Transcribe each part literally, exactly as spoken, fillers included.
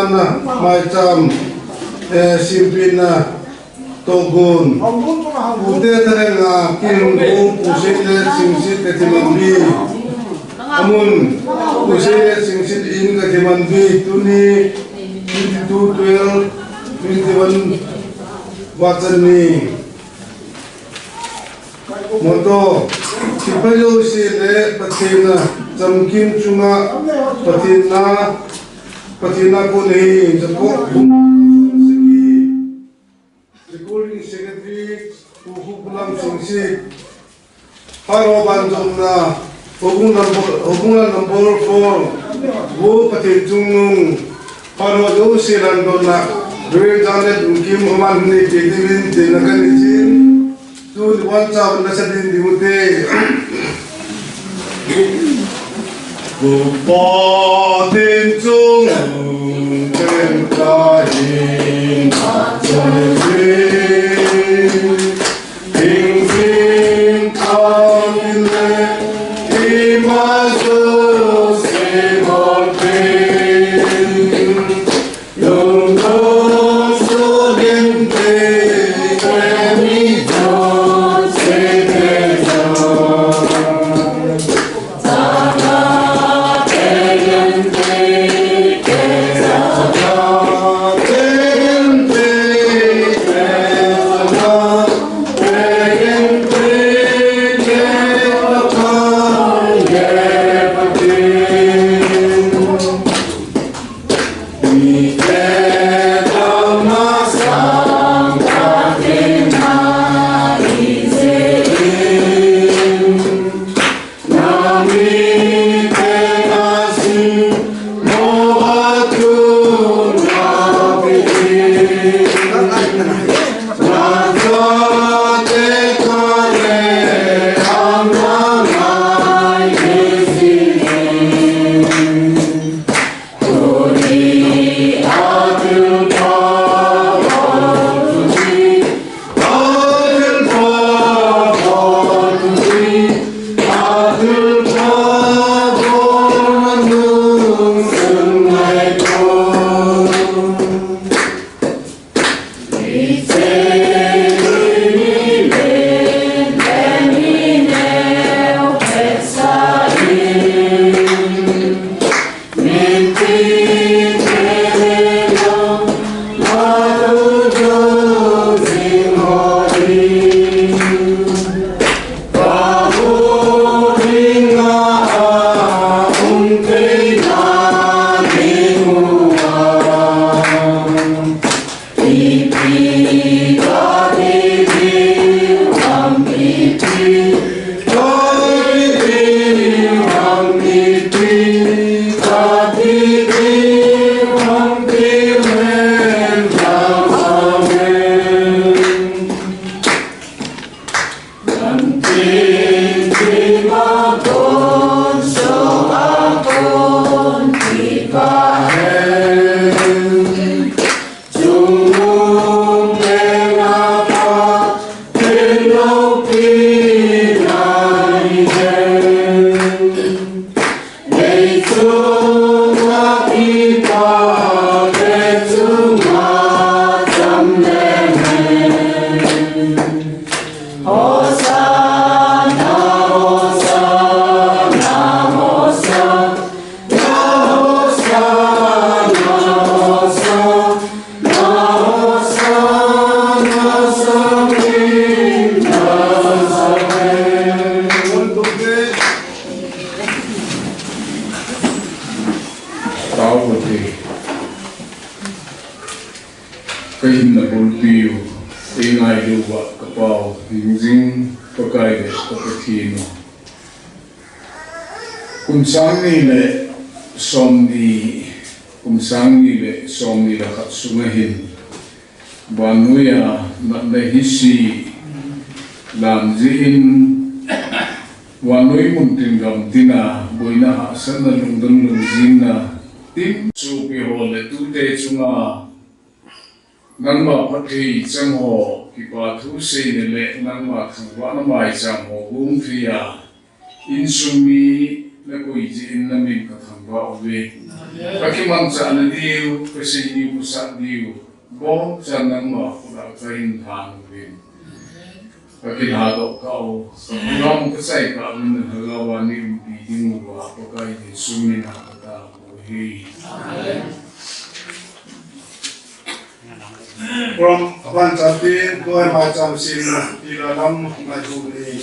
Maicham, eh, simpina, togun. Pute tharenga, kin bu, pu Seilet Singsit, katimanbi. Amun, pu Seilet Singsit in, katimanbi. Tuni, twenty-two twelve, twenty-one, Vachani. Moto, sipai jouse le Pathen a, chamkim chunga, Pathen a, Pathen a kon hi, Jacob Bung Singsit, Recording Secretary, Pu Khupulam Singsit, Pharo banjomna, Hobung number, Hobung number four, Pu Pathen Chungnung, Pharo jouse lhan donna, Reverend Janet Kim Homan ni pe diuvin, tina kani chin, tun wan cha wan nasa din diu te. Pu Pathen Chungnung pen kahin, Ka hinna bulpiu, eingailu uva ka Pau hingjing Pakai le ka Pathen u. Kum sang ni le som ni, kum sang ni le som ni le khat sunga hin, vannoiya natna hise lam jeh in, vannoi mun tin gam tina boina hahsatna lungdon lungjinna tin sopi ho le tute chunga nangma phatthei chang ho, kipa thu seina le nangma thangvahna maicham ho gong thei a, insung mi nakoi jeh in namin kathangvah uve. Kakimangchah nadiu, kasei ni kasah diu, boncha nangma khut a kahin lhan uvin. Kakilhadoh kah u, kakhonung kasei kah u, nalhagao a neiumpi diu a, Pakai Jesu min a katao u ahi. Program aban chate, tua maicham semna, tila lam, mai hu ni.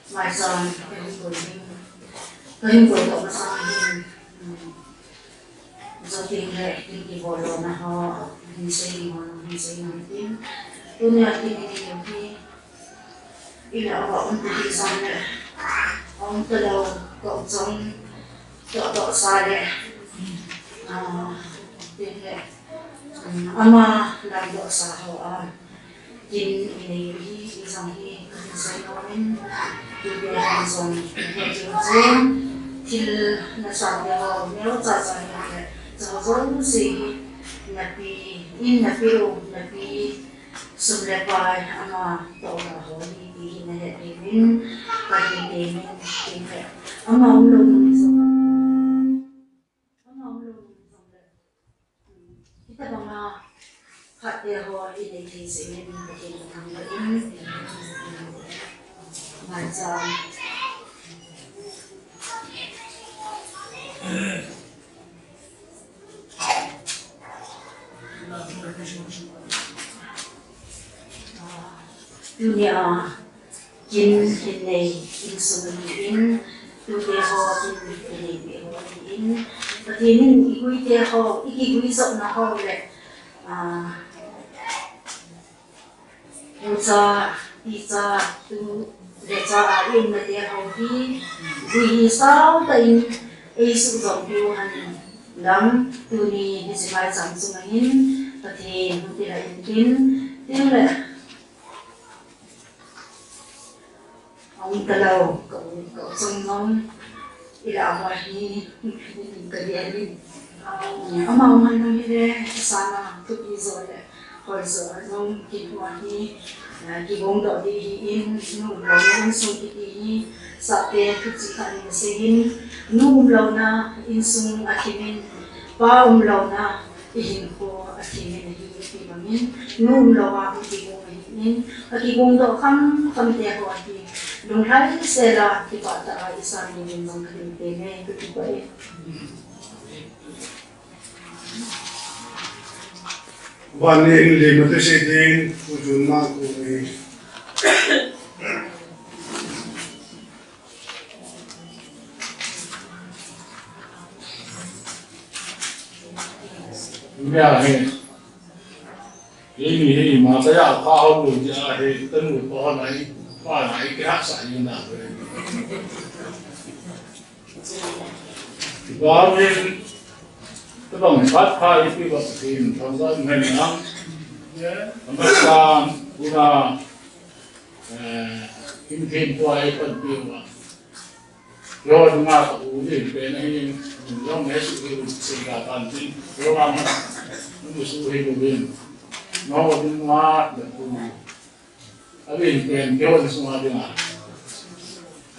Maicham, kahin koi ding, kahin koi doh masang hin, um, joting le, tin kibol lona ho, hin sei ding ho, hin sei ding ho tin. Tunia tin hi, hi, ila aum ti ti sang le, aum talou, ka um chang, doh doh sa le, ah, tin le, um, ama lam doh sa ho a. Kin inei u hi, ijang hi, kahin sei nom in, tute hin jong, kahin sei, thil nasate ho, neocha cha hi le, cha ho jouse hi, napi, in napi u, napi, sum le pai, ama, toh ho hi, ti hi nahet diuvin, kahin tei in, tin le, ama umlou nung jong, ama umlou nung jong le, Hitabanga phat te ho inei thei jeh in Pathen kathangvah in, maicham. Tunia, Kin hin nei, insung hin, tute ho kin hin nei, tute ho hin. Pathen in igui te ho, ikigui jopna ho le, ah, ucha, ticha, tu, le cha a iumna te ho hi, gui hi sao tah in, eisuh jom piu hen lang, tuni hiche maicham chunga hin, Pathen hung tilha in tin, tin le, Aum talou, ka u, ka u chungnung, ila ahi, ka di ahi. Ama um han nung hile, sana, thupi jo le, hoi jo, nung kit u ahi, eh, kigong doh di hi in, nu umlouna insung kiti hi, sate, thuchih khat in sei in, nu umlouna insung athim in, pa umlouna, Ihinkho athim in ahi, iti bangin, nu umlou a hung kigong ahin, akigong doh kham kham te ho ahi, lunglhai sel a, kipah tah a, isa ni min jong kahin pe nge, kakipah e. Ban in lim atu sei ding, u Jun Mang Kung hi. Mia he. Ini he ima kaya pa ho lu ja he tanu pa ho nai pa nai ke ha sa ni na. Ba min tabang pat pa ipi ba tin thang sa men na. Ama sa una. Eh, in phin tua e pan pi wa. Yo nga ka u ni pe na hin, yo me su hi u se ga pan tin. Yo ma ma. Nu su hi u bin. No din ma da tu. A bin pen yo ni su ma din ma.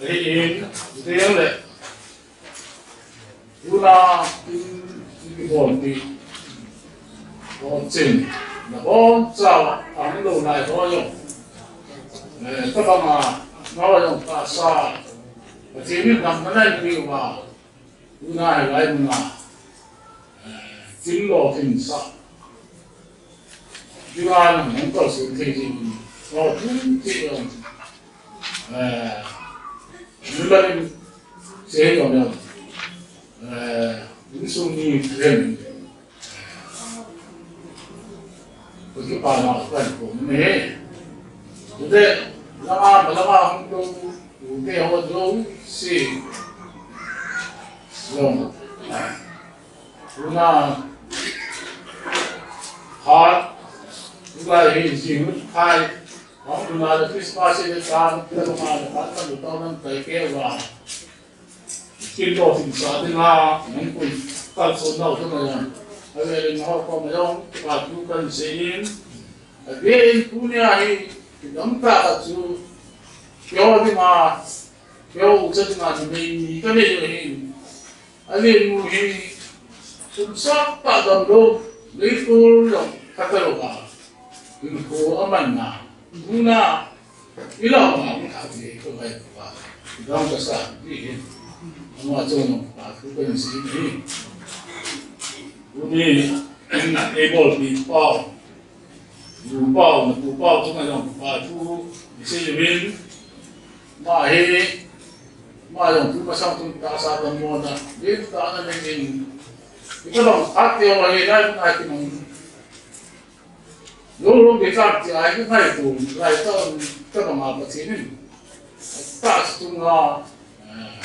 Ai in, de le. Tuna in, in kibol pi. Bol chin. Na bol cha, ang lo nai ho jong. Eh, tabang a, no jong ta sa. Pathen in dam na nai pi uva. Tuna hi lai mun a. Eh, chin lo chin sa. Tuna nang hong kal sin thei jing. No chin chin jong. Eh, Nularin, sei jong jong. Eh, insung mi ren. Ko ki pa ma kan ko ne. Ute, lama, lama hung to, ute ho to, si. Long. Una, heart, Tulai hi jing lut khai, hong tuna le Christmas hi le tan, le ma le tan, tan lu tau nan tai ke wa. Kin to sin sa ding ha, nan kun kal so nau to na yan. Ave le nau ko ma yong, pa tu kan se in. Ave in tunia hi, ki dam ta ka chu. Kyo di ma, kyo u cha di ma ni me ni ka me yo hi. Ave nu hi, sum sa pa dam lo, le tu lo, ka ta lo ba. Kin ko aman na. Tuna, ila ma, ka ti ko mai ko ba. Dam ka sa, di hi. Ama chong no, pa ku kan si ni. Uni, able people. Pu Pau, na Pu Pau tu ngai jong Pu Pau tu, ni sei le min. Ma he, ma jong tu masang tu ta sa ta mo na, le tu ta na le min. Ika long, a te wa le lai na ki mong. Lo lo ke ka ti ai ku ngai tu, lai ta, ta ma ma pa ti ni. Ta tu nga, eh,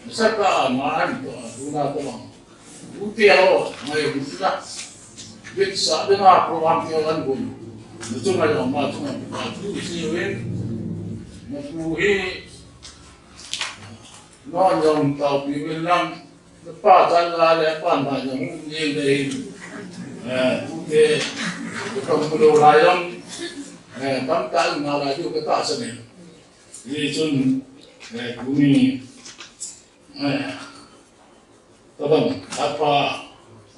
sa ta ma an to, tu na ta ma. Ute ho, ngai hu sila. Bit sa de na program ti ho an gun. Nutu ngai ho ma tu ngai ma tu isi win. Ma tu hi. Non jong tau pi win lang. Pa tan la le pan ba jong ni le hin. Eh, ute. Ko lo la jong. Eh, tam ta na la ju ka ta sa ne. Ni chun, eh, kuni. Eh. Tabang, apa,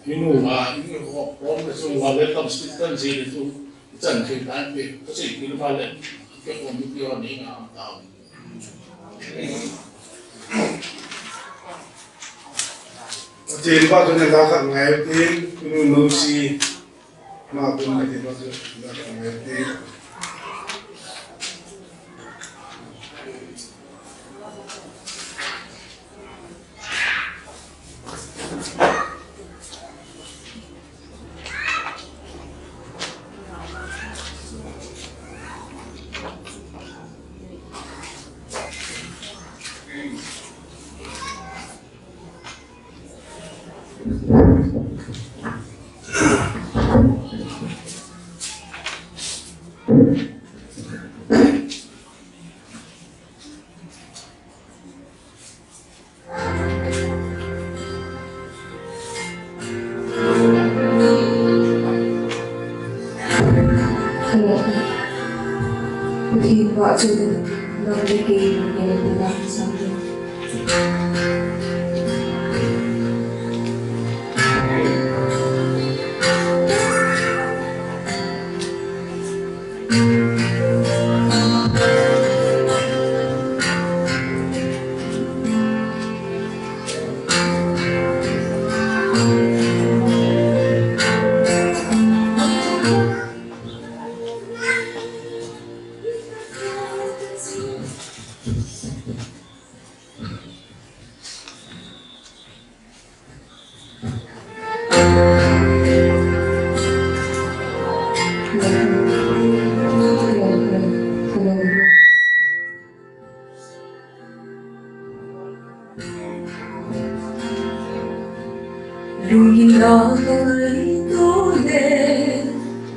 inu ha, inu ho, pom le su ha, welcome speech kan si le tu, chan si tan pe, ko si ki lu ha le, ke ko mi ki ho ni nga am tau. Tin ba tu ne la ka ngai tin, inu no si, ma tu ne ba tu la ka ngai tin. Hello. Pathen vahchoi in, nang le kei in, kei in, kei in, Lungin la ka ngaito le,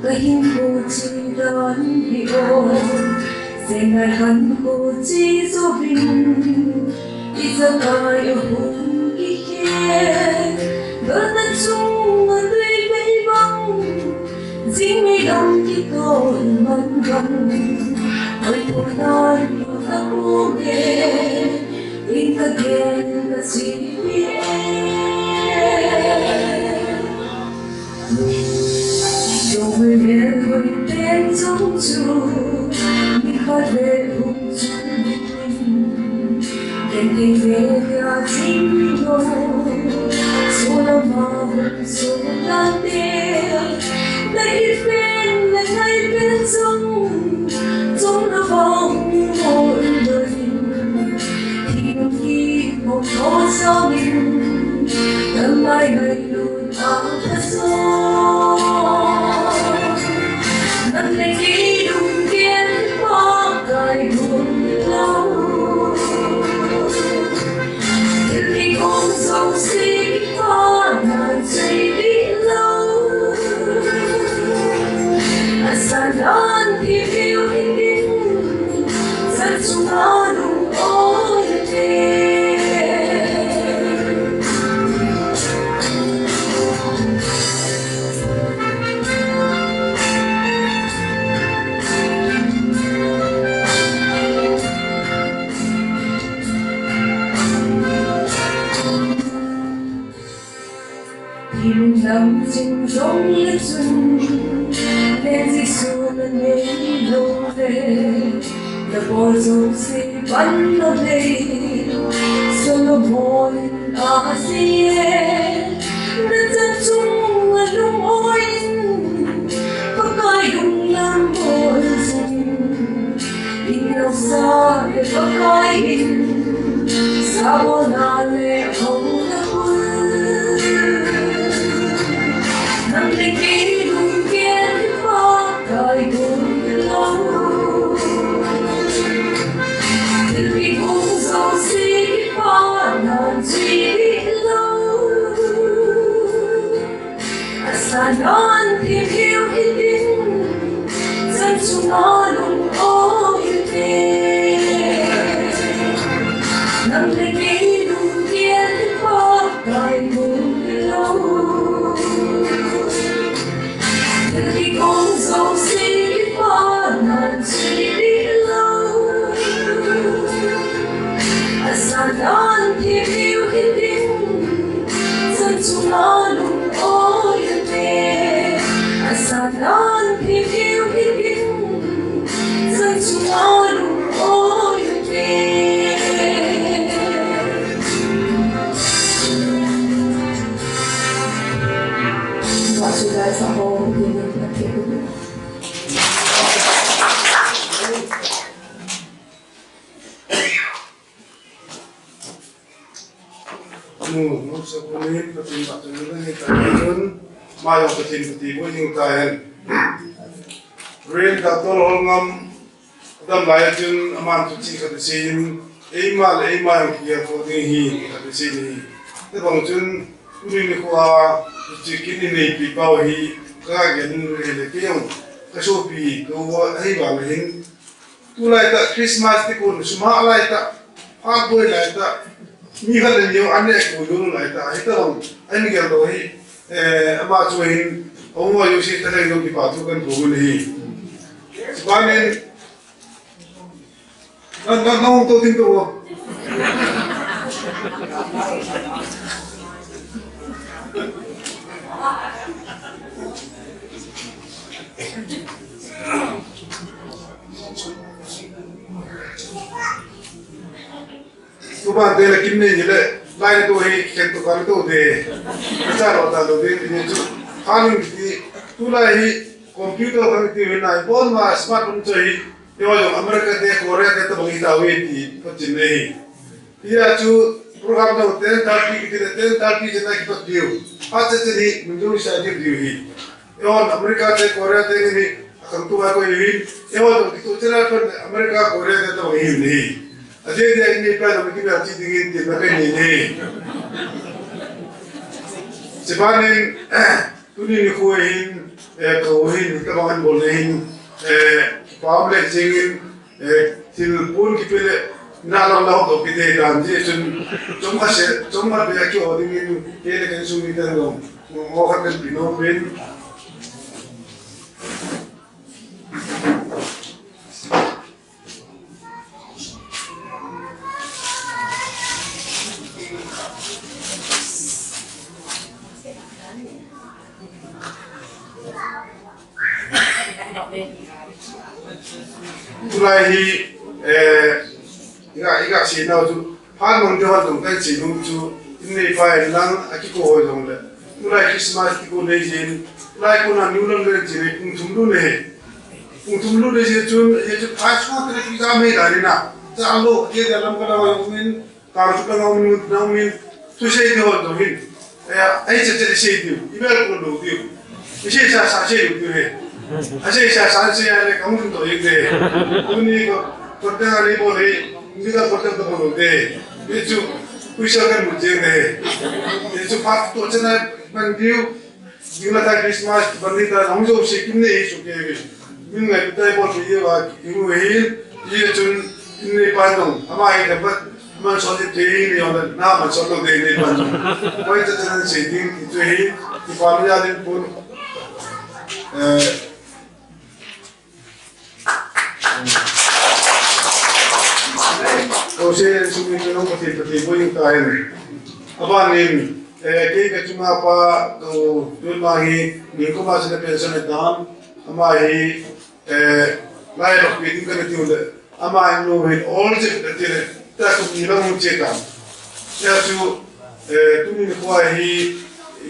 ka hinkho chu dan hi o. Sengai khankho chu jouvin, ijakai ahung kikhel. Galna chunga tui bei bang, jingmei lam kitol man bang. Hoithona hi ka pu nge, in ka gen ka chi pi e. Jong hoi mel hoi pen jong chu, ni khat le hung chu ni in. Ken kei le ka jing lo, so la ma hung so la te, na i pen na ngai pen jong, jong la ba hung mo in lo in. Hi hung ki mo to jong in, na ngai ngai lo. Namjing jong le chun, le Jesu na nei lo le, na bol jouse pan na nei, Solomon in a sie, na chan chung a lung oi in, Pakai lung lam bol jing. Inausa le Pakai in, sabona le hona bul. Nang le kei lungkhen Pakai bul lo. Thil kigong jouse kipa nan chi lo. Asan an thim hiu hitin, chan chunga lung oi te. Nang le kei lungkhen Pakai bul lo. Thil kigong jouse kipa nan chi lo. Asan an thim hiu hitin, chan chunga lung oi te. Asan an thim hiu hitin, chan chunga lung oi te. What should I say? Nu, nu, sa ko ni, Pathen, Pathen, ni ta chun, ma jong Pathen, Pathen, bo jing ta hen. Rin Doctor Holngam, adam lai chun, aman thuchih khat asei in, eima le eima jong kigel kho ding ahi, khat asei in ahi. Tobang chun, tuni nikho a, thuchih kit ineipi pau hi, ka gel in le le kei jong, ka sopi, ka u ahi vang hin, Tulai tah Christmas ti kon sum hah lai tah, phat boi lai tah, mi khat le ni jong an neh koi lou lai tah, hitobang ahin gel doh hi, eh, ama chu hin, ahung uva jouse thalheng jong kipa thu kahin phong u ahi. Chubanin, na, na, na hung to tin to. Tuban te le kim nei ni le, lai to hi khen to kan to te. Cha lo ta lo te ni chu. Khaning ti, tulai hi computer kan ti hi nai, bon ma smartphone chu hi, yo yo America te, Korea te tobang hi ta ve ti, pachin nei. Hia chu program jong ten thirty kiti le ten thirty chen a kipat diu. Phat chen chen hi, mun jong sa diu diu hi. Eiho America te Korea te ni hi, akhangtou a koi hi. Eiho jong kitoh chen a pan America Korea te tobang hi ni. Aje dia ni pa jong kibel chi ding in tin na pe ni ni. Chubanin, Tuni nikho hin, eh, ka u hin, ka bang an bol na hin, eh, kipa um le jing in, eh, thil pon kipe le, na lang lang to kiti dan ji chun, chom khat se, chom khat be a kiho ding in, kei le ka insung miten jong, mo khat kahin pe nom in. Tulai hi, eh, iga, iga sei nau chu, phat mang deu hon jong kahin sei nom chu, in neipa in lang, akikou ho jong le. Tulai Christmas kikou nei jin, tulai kona New London jin, pung thum lhun ahi. Pung thum lhun ahi jeh chun, hichu phat sung tele pi jam hei dan in a. Cha lo, ke dia lam ka la jong min, Kang chu ka ngau nu, ngau min, thusei diu hon jong hin. Eh, ahi chet chet isei diu, ibel ko lou diu. Isei sa sa sei lou diu ahi. Asei sa sa sei a le kang mun to ik de. Tuni ko, ko te ani bol hi, ni ka ko te to bol de. Hichu, puisa kan mu je de. Hichu phat to chen a man diu. Jing la thai Christmas, ban ni ta, hung jouse kin nei hi chu kei ve. Min ngai pi tai bol pi ye va, kin ve hin, ye chun, in neipa jong, ama hi dapat, man sol ye te hi ni yong na, man sol lo te neipa jong. Koi cha cha sei ding, ki chu hi, kipa lu ya ding pun. Eh, Kose sumi ke nong pati pati bo yung kain. Abanin, Eh, kei ka chunga pa, tu, tu ma hi, ni ko ma sina pension e dan, ama hi, eh, lai ro pi din ka ni tiu le, ama hi nu hi all je ka ti le, ta ku ni la mu che ta. Ya chu, eh, tu ni ko hi,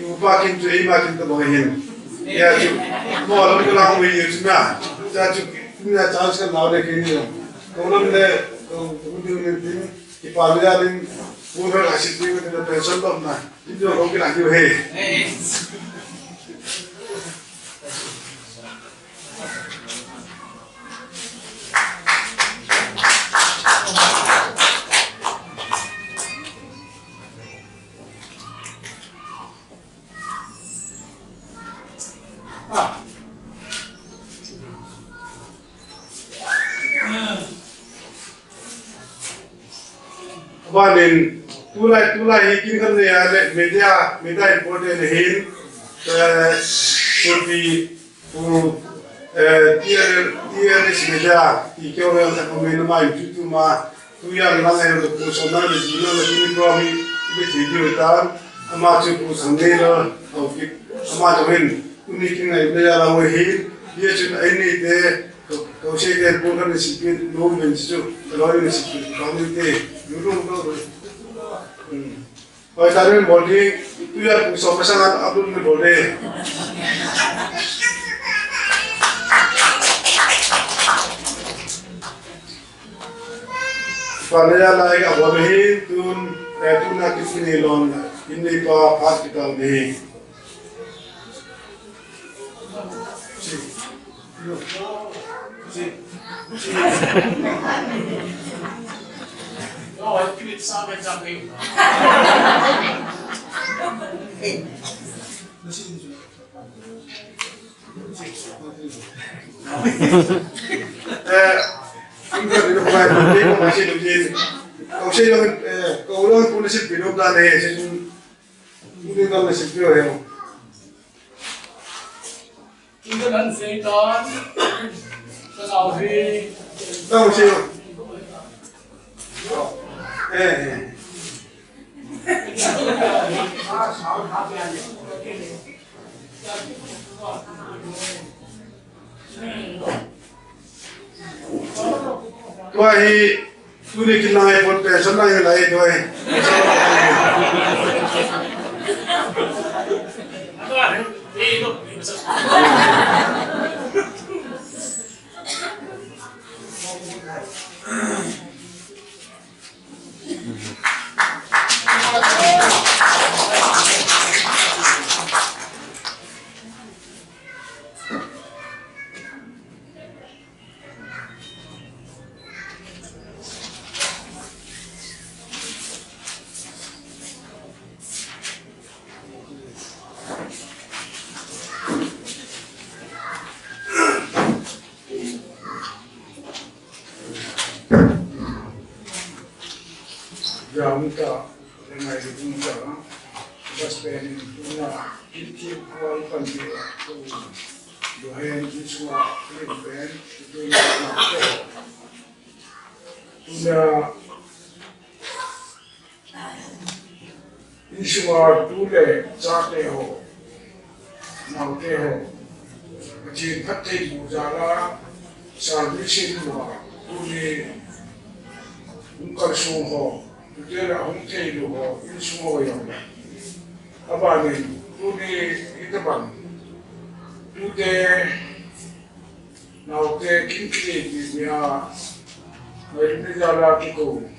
u pa kin chu, ei ma kin ta ba hin. Ya chu, mo la ko la mu hi chu na. Ya chu, tu ni chance ka na le ke ni. Ko lam le, ko, ko ni ni tin, ki pa le ya din, u ra la si ti ni pension lo na. Video ko kila kiu he. Abanin, tulai, tulai hi kin khat nei a le media, media important hin, eh, Sopi, pu, eh, T L, T L S media, ti kyo le sa ko me na mai tu tu ma, tu ya la ngai lo ko so na le ji na le ni pro hi, be ti di tan, ama chu pu sang nei lo, au ki, ama to hin, tu ni kin ngai media la wo hin, ye chu ai ni te, Kau, kau sei ten pun kan nasipin, no men situ, kalau ini nasipin, kau ni te, dulu kau tu. Hmm. Oi, tadi bol di, tu ya pun so pasangan abdul ni bol di. Pada ya lai ka bol di, tun, eh, tun na kisini lon, ini pa hospital di. Ida nan sei tan, ka nau hi. Nau sei. Eh, eh. Tua hi, tuni kin lang ai pon pension lang ai lai tua hi. Jamta, ngai di jamta, bas pen tuna, kiti kuai pan di, tu, dohen di sua, klim pen, tu, tuna, Insung a tu le chate ho, naote ho, Pathen phattheiboh jal a service in uva, tuni hung kalsong ho, tute le hung theilu ho, insung ho jong le. Abanin, tuni hitobang, tute, naote kin kinei pi nia, ngailutna jal a kikou.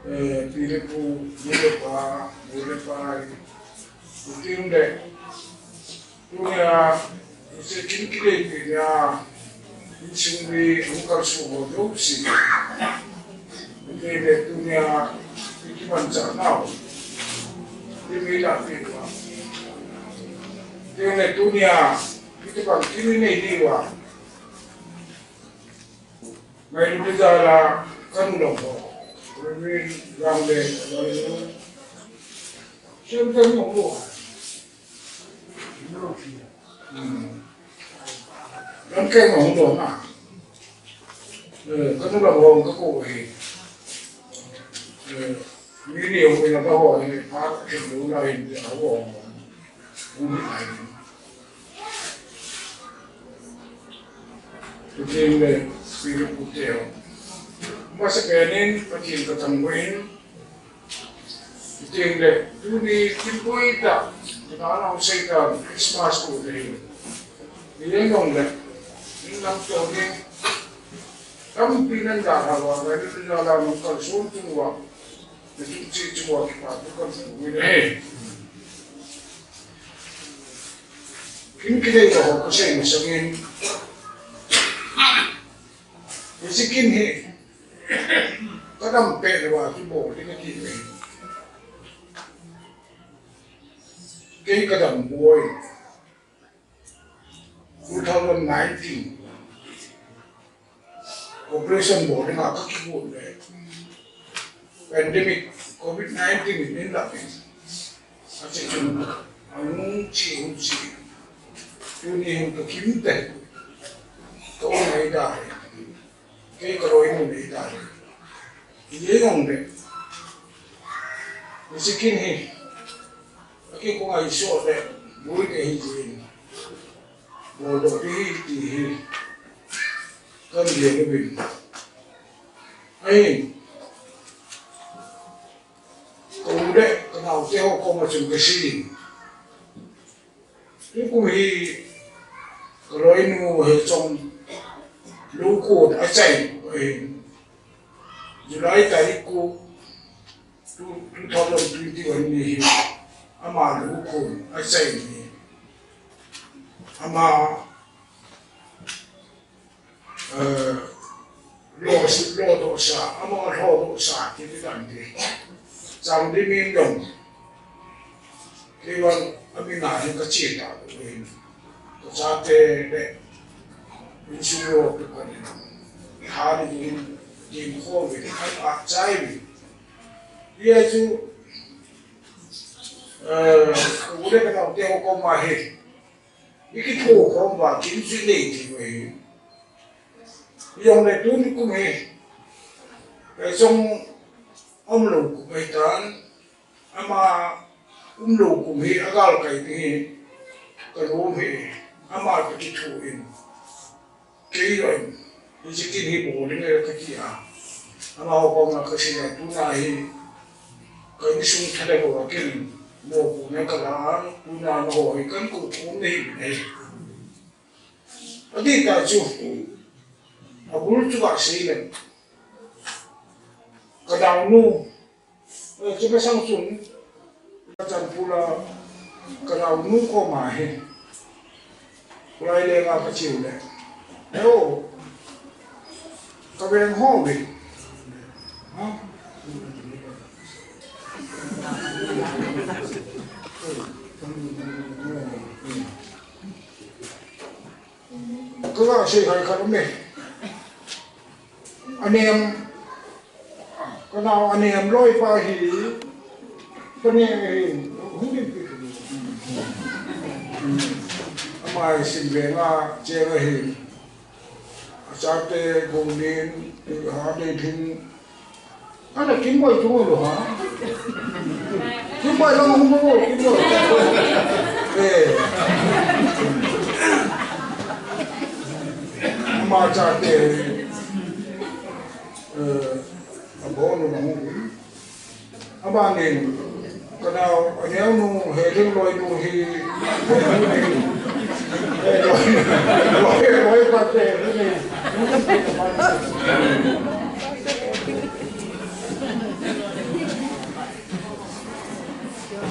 Eh, pi le pu, nu le pa, nu le pa, i, i ting le. Tunia, ise kin kinei pi nia, insung mi, hung kalsong ho jouse. Pi le tunia, i kimanchah nau. Pi mi la pi pa. Pi le tunia, i kibang kin nei diu a. Ngailutna jal a kanu lam ho. Reverend Ramlen, Reverend Ramlen. Siam tah mo mo. Hmm. Lam kei mo mo na. Eh, kanu lam ho ka ko hi. Eh, Mi ni ho ina ka ho ni pa ka ke lu na hin de ho. Umi ai. Tu tin le, spirit ku te ho. Masa ke nin, Pathen ka thangvah in. Teng le, tuni kimpui ta, ka nau sei ta, Christmas ku te hi. Ni le nong le, ni lam to ni. Tampi nan da ha wa, na ni la la nong kal sun tung wa. Na tu chi chi wa ki pa tu kan tu ni le. Kin ki dei ho ko sei ni sangin. Ni si kin hi. Ka dam peh le va kibol ding ati ve. Kei ka dam boi. Two thousand nineteen. Operation bol ding a ka kibol le. Pandemic, covid nineteen in la pin. Ache chun, anung chi, hung chi. Tuni hung ka kim te. Ka ong ai da he. Kei ka loi nu nei da he. Ye nong de. Ni si kin hi. Aki ko ai so de. Bui de hi jin. Bol do de hi ti hi. Kan ye de bin. Ai. Ka u le ka nau te ho koma chun ka si ding. Tukum hi ka loinu he chong lukut a chai, eh, July tarik ko two, two thousand twenty-one ni hi ama lukut a chai ni. Ama Eh, lo, lo doh sa, ama lo doh sa, ti ti dan ti. Chang di min dong. Kei vang, a min a hin ka chi ta tu hin. Ka chate le, min su lo tu ka ni. Ha di hin, din kho vi, ka a chai vi. Ia chu, eh, ka u le ka nau te ho koma hi. I kitho khom uva, kin sui nei thei uve. Jong le tuni kum hi, ka chong um lou kum ahi tan, ama um lou kum hi, agal kai ding hi, ka lom hi, ama toh kitho in, kei loi in. Hiche kin hi bol ding e kati a. Amaho koma kasei a, tuna hi ka insung thale ho a kin mopohna kalan, tuna amaho hi kan kou khom nahi uve. Adih tah chu, abul chu kasei le. Ka naonu, Eh, chu masang chun, ka chanpula, ka naonu koma hi. Kulai le nga ka chiu le. Heo, ka veng ho ve. Ha? Ka ga sei hai khat um e. Anem, ka nau anem loi pa hi, ka ne hi, hung din pi. Ama hi Simveng a cheng ahi. Achate Gongnin, Hadeithing, Ana, Kimboi chu ngol u ha. Kimboi lang hung ngol, Kimboi. Eh. Ama chate. Eh, abon u lang hung. Abanin. Ka nau, aneonu, Heilhing loinu hi, eh, loi, loi, loi pate, hi ni.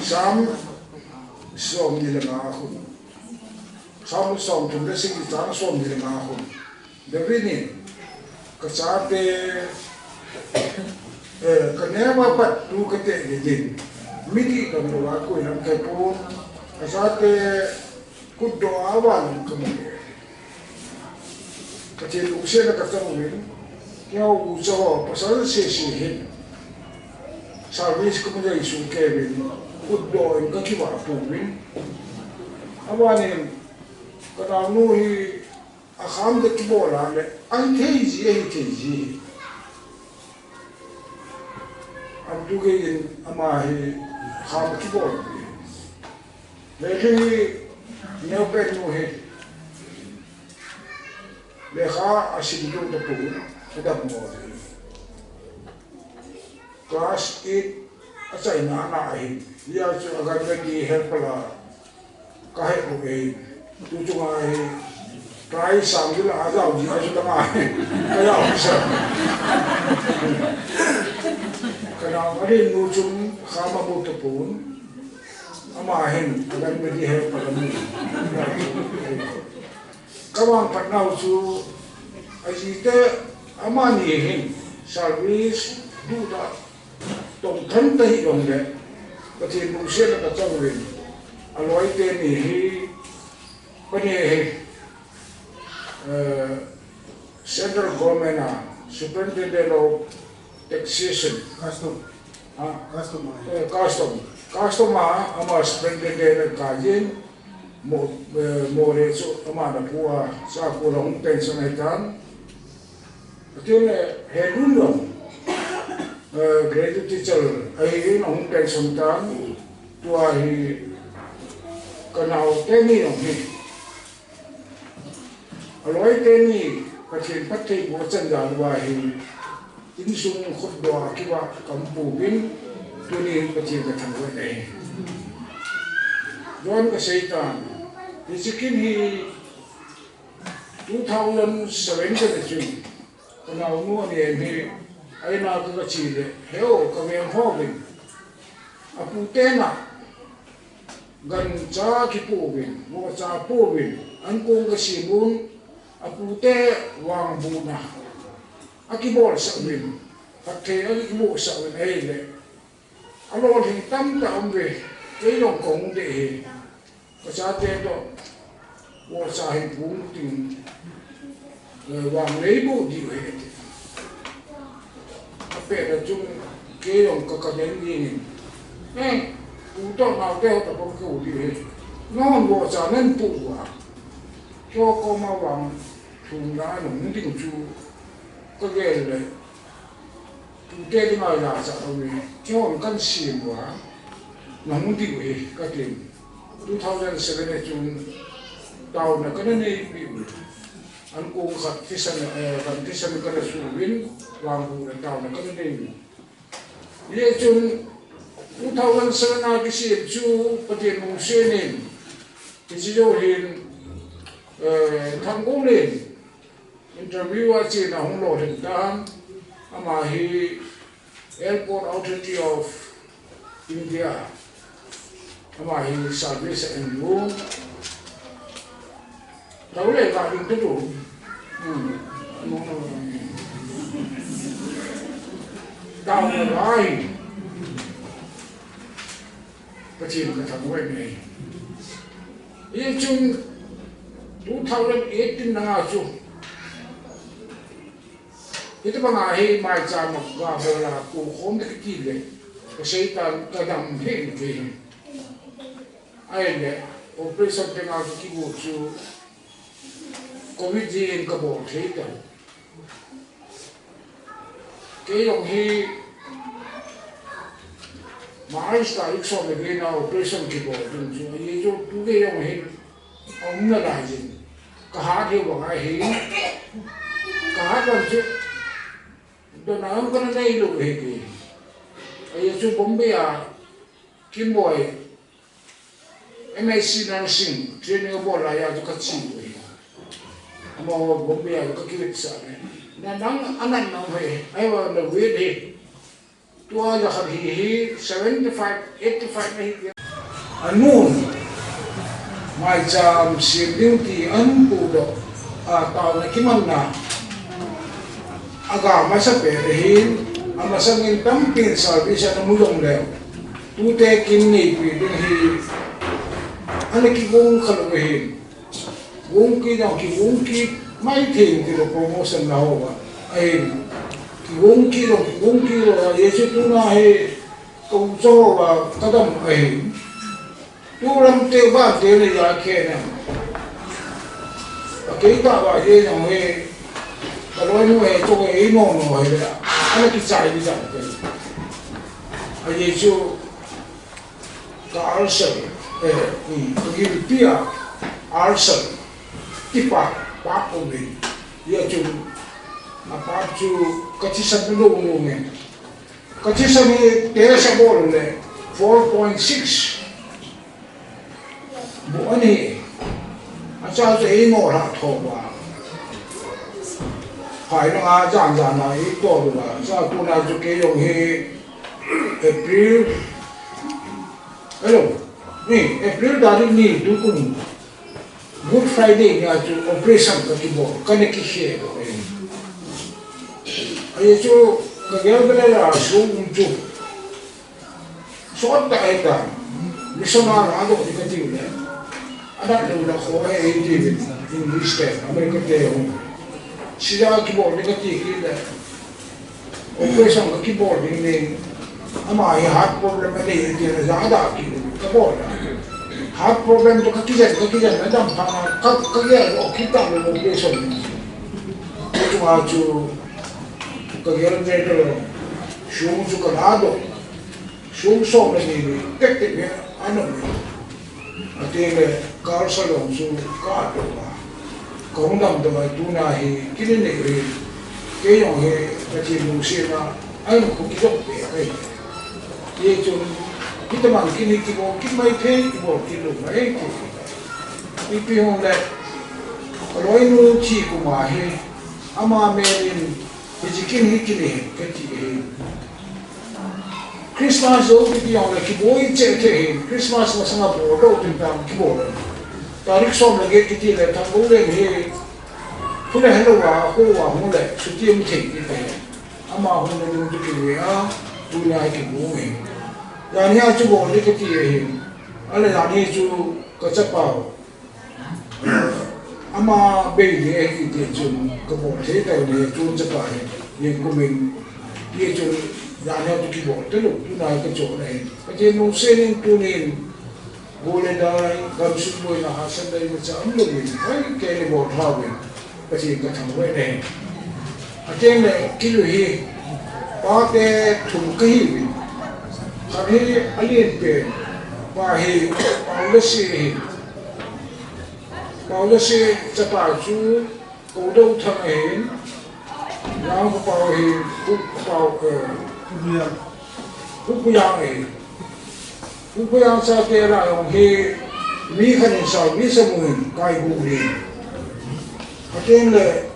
Sam, som ni le nga khun. Sam som thum le sagi chang som ni le nga khun. David in, ka chate, eh, ka neo a pat tu ka te le din. Midi ka mu a koi lam ka pon. Ka chate kutdoh a van ka mu. Ka te lu se na ka tang win. Kya u cha ho pasal se se hin. Service ka mu dei su ke win. Kutdoh in ka kiva pu win. Abanin, ka naonu hi, Akham te kibol a le, ahi thei ji, ahi thei ji. Tugei in ama hi kham kibol. Lelhi hi neopen nu hi. Lekha asim diu tapon, adammo. Class eight achaina ana ahi. Hia chu Anganwadi helper a kahe u ahi. Tu chunga hi try sang ding la ajao ji ahi chu tama hi. Kajao sa. Kanao Marin nu chun kham amu tapon. Ama hin Anganwadi helper amu. Kavangphat nau chu ajite amani hin service duda tongthan ta hijongle Pathen lungsetna kachang uvin aloite ni hi pani hi, eh, Central Government a Superintendent of Taxation. Custom. Ha? Custom a. Eh, custom. Custom a ama Superintendent kajin. Mo, eh, Moreh chu ama napu a, chu a kon a hung pension ahitan. Atin, eh, Helun jong, eh, graduate teacher ahin ahung pension tan. Tua hi kanao teni jong hi. Aloi teni, Pathen phattheiboh achan jal uva hi, insung khutdoh a kivah kaum pouvin, tuni Pathen kathangvah e. John kasei tan, hiche kin hi two thousand seven kana chun, kanaonu anem hi, aina kagache le, heo, kaveng ho vin. Apute na, gancha kipouvin, vohcha pouvin, ankong kasem un, apute vangbohna akibolsah uvin, phatthei akibohsah uvin ahile, alolhing tamtah aum uve, kei jong kahung dei e, kachate toh, vohcha hi pung ting, eh, vang neiboh diu ahi ati. Apet a chun kei jong ka, kadei dingin. Eh, u toh naote ho toh kakou diu ahi. Nahon vohcha nanpoh uva, keiho koma vang lhunna nahung ding chu kagel le. Tute dinga ilhahsah uve, keihon kansem uva, nahung diu ahi, katin. Two thousand seven a chun taona kana neipeh u. Ankong khat thisan, eh, van thisan kana suh uvin, vangbohna taona kana nei u. Hijeh chun two thousand seven a kisem chu Pathen lungset in, hiche jou hin, eh, Thanggoulen, interview a chena hung lolhing tan, ama hi Airport Authority of India, ama hi service a en u. Tao le ka ding te tu. Hmm. Tao le ka hi. Pathen kathangvah e. Hichun two thousand eighteen langa chu, hitabanga hi maicham a gabol a kokhom te kiti le, kaseitan kadam hih in kei hi. Ahile, operation tenga kakigo chu, covid jeh in kabol thei tah. Kei jong hi March tarik som le get na operation kibol ding chu, ajeh chu tugei jong hin aum nalai jin. Kahat hi bang ahi. Kahat bang chu dona jong kana neilou ahi kei. Ajeh chu Bombay a Kimboi M S C nursing training abol laiya chu kache u ahi. Amaho Bombay a chu kakivetsah e. Na nang anan nang hoi, ahivang na weight hi. Tua ja khat hi hi seventy five, eighty five ahi. Anun maicham sem ding ti ahin podoh a, taona kimanna aga masa pet ahin, amasangin tampin service ana mu jongleu, tute kin neipi ding hi ana kigong khalou ahin. Gong kit jong kigong kit mai thei tilou, promotion la ho va. Ahin, kigong kit jong kigong kit lou, ajeh chu tuna hi ka u cho ho va kadam ahin. Tulam te ban te le ja khe na. Akei tah va je jong hi, kaloinu hi cho hi ei nom nom hi le. Ana kichai di jang te. Ajeh chu ka ulcer, eh, um, ka gilpi a ulcer, tipa, pap um in. Hijeh chun, a pap chu ka thisan lou lou nge. Ka thisan hi test abol le four point six. Bu ani. Acha chu eingol ha tho ba. Phai na a jan jan na eito ba. Acha tuna chu kei jong hi April. Hello. Ni April tarik ni tukum Good Friday nia chu operation ka kibol, ka na kikhe doh e. Ajeh chu ka gel bel a sum chu sot tah ahitan. Mission a ladoh ding kati u le, adat lou le kho ahi tiuvin, English te, America te hung. Sija kibol ding kati kit le, operation ka kibol ding in, ama hi heart problem anei e tia jong adah kit in, ka bol a. Heart problem chu ka kijen, ka kijen, adam phat a, ka, ka gel doh kit tah le operation. Hichunga chu ka gel bel a sum chu ka ladoh. Sum som le ni ni tek tek hi ana um e. Ati le ka ulcer jong chu ka atoh a. Ka hung damdoh a tuna hi kini nei hi. Kei jong hi Pathen lungset a ahin khu kijop peh ahi. Hijeh chun, hitaman kini kibol kit mai thei, kibol kit lou mai thei. Ipi hung le, ka loinu thi kum a hi, ama mel in, hiche kin hi kini hen, kati ahi. Christmas jou kiti jong le kiboi cheh cheh hin, Christmas masanga bol doh tin tam kibol. Tarik som le get kiti le Thangbouleng hi, khu le helou a, khu a hung le, chuti um thei kiti. Ama hung le lung tu kile a, tuna hi kibol hi. Jan hi a chu bol le kati ahi. Ale jan hi chu ka chapau. Ama bei le ahi kiti chun ka bol thei tau le chun chapa hi. Yen kumin. Ye chun jan hi a chu kibol talou, tuna hi ka chon ahi. Pathen lungset in tunin, go le dai, gamsung boina hahsatna imacha umlou in, hoi kei le bol tha uvin, Pathen ka thangvah in ahi. Ateng le kei hi, pate thum ka hiuvin. Khat hi alen pen, pa hi, Paulasi ahi. Paulasi chapa chu, Koudou Thang ahin, Nang Pau hi, Pu Pau, eh, Pu Yang ahi. Pu Yang chate lah jong hi, mi khat in service amun, kai bu hi. Ateng le.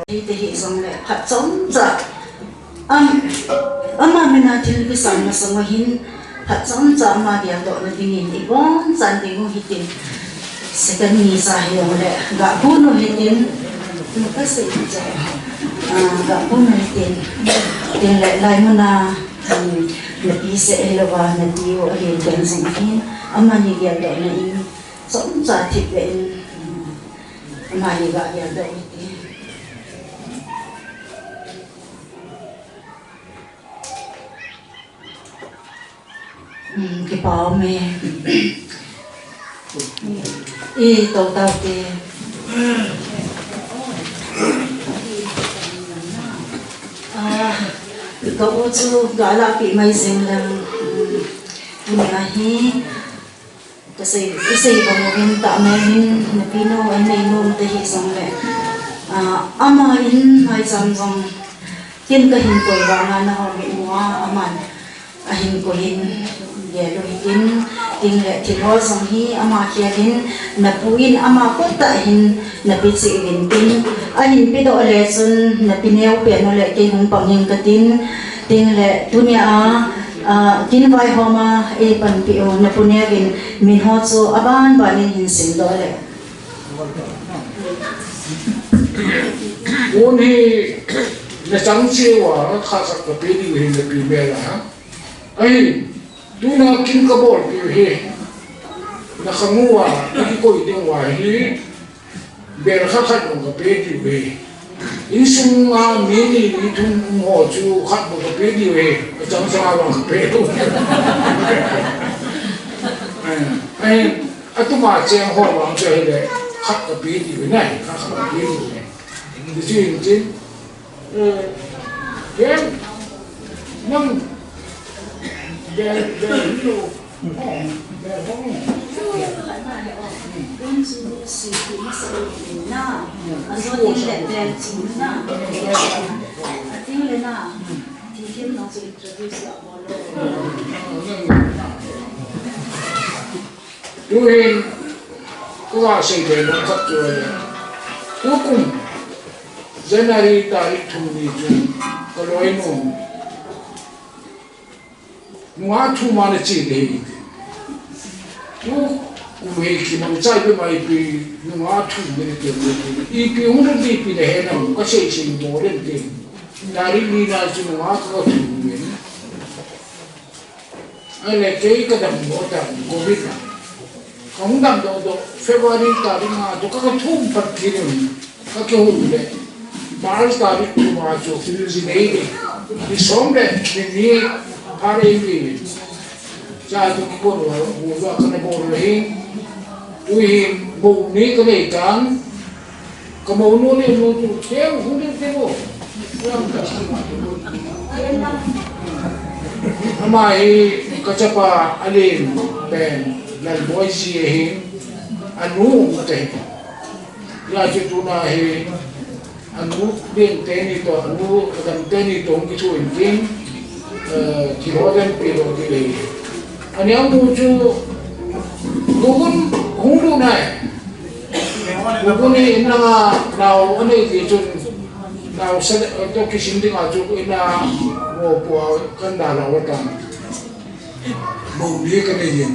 Hiti hi jong le, phat chomcha. Am, ama mina thil kisan masang uva hin, phat chomcha ama geldohna dingin, ibon chan ding u hitin. Second ni sa hi jong le, ga bu nu hitin, ka sei cha. Ah, ga bu nu hitin. Tin le, lai muna, um, na pi se elouva, na pi u ahin ken jong hin, amani geldohna in, chomcha thip ve in, um, amani ga geldoh hitin. Um, kipa um e. I to tau te. Ah, ka u chu ga lah pi mai jing lang. Um, tuni a hi. Ka sei, ka sei bang uvin tah mai hin, na pi nu, an nei nu te hi jong le. Ah, ama in mai cham jong, ken ka hin koi vang a na hom in mua, aman, ahin koi in, gel u hitin, tin le thil ho jong hi, ama khel in, na pu in, ama khut tah hin, na pe cheh uvin tin, ahin pe doh le chun, na pe neo pen u le, kei hung pang ing ka tin, tin le, tunia, Ah, kin vaihom a, ei panpi u, na pu neo in, min ho chu aban ban in hin sim doh le. Un hi, na chang cheh uva, khat khat ka pe diu hin na pi mel a. Ahin, tuna kin ka bolpeh u hi, na khang uva, na kikoi ding uva hi, Bel khat khat jong ka pe diu ahi. Insung a mi ni, mi thum um ho chu khat bou ka pe diu ahi. Achang chang a vang ka pe diu. Eh, eh, atum a cheng ho vang chu ahile khat ka pe diu ahi, khat khat ka pe diu ahi. Ti chu in tin. Eh, ken, nang, Tuhin, tua sei le lo khat chu le. Tukum, January tarik thum ni chu, ka loinu nunga thum ana che le hi. Tukum hi kimang chai pe mai pi, nunga thum ni te ni. Ipi hung le ipi le he na, ka sei sei mo le te. Tarik ni na chu nunga ka thum ni. Ahile kei ka damdoh ta, covid na. Ka hung damdoh doh, February tarik nga chu ka, ka thum pat kit in, ka kihou le. March tarik thum a chu, ji nei le. Ji som le, ji ni, pha le ni. Cha chu kikon wa, wa, wa, ka na bol le hi. Tuhin, mo ni ka nei tan. Ka monu le nu chu, keu hung ding te mo. Ama hi ka chapa alen pen Lalboi ji ahin, anu um te. Hijeh chun tuna hi, anu ding teni toh, anu dam teni toh hung kithu in tin, eh, thil ho dem pi lo ti le. Ani amu chu, gugun hung lu nai. Gugun hi in langa nao anei ti chun, naosen toh kisin dinga chu in a mo pua kan da la wa tan. Mo ni ka nei in,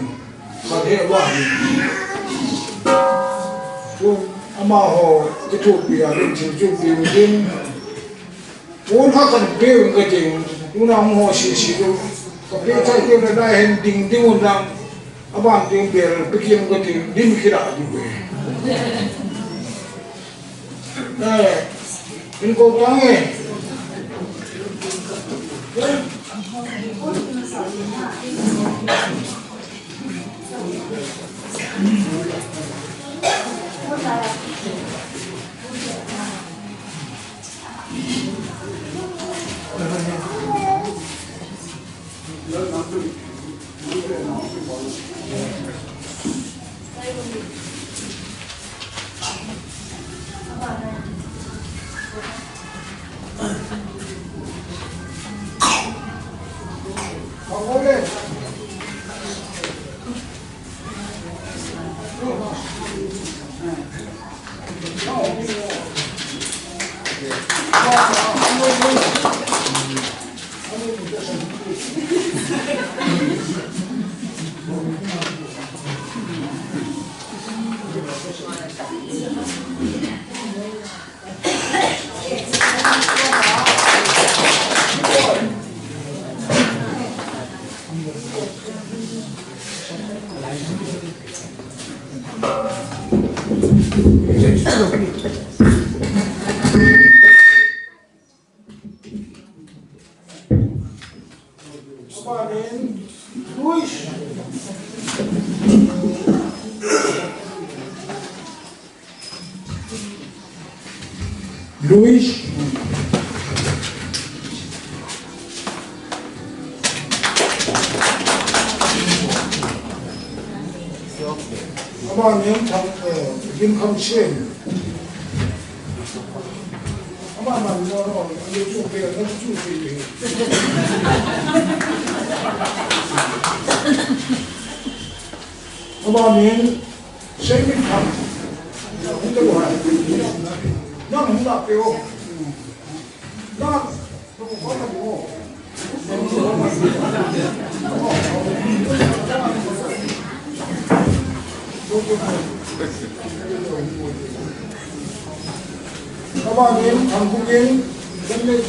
ka de wa ni. Chun amaho kithupi a ding thil chu pi u ding. Pon kha kan pe u ka ting, tuna hung ho sisi chu. Ka pe chai keu le dai hen ding ding un lang. Aban ting bel pe keu ka ting, dim kila di ve. Eh, in ko tang e. Luis. Ama min Thang, eh, Gimkhamsem. Ama min mo no, ani chu pe, ani chu pe. Ama min Seiminthang. Hung te bo hai. Nang hung la pe o. Nang Ama min Thangkhongin, Thangkhongin.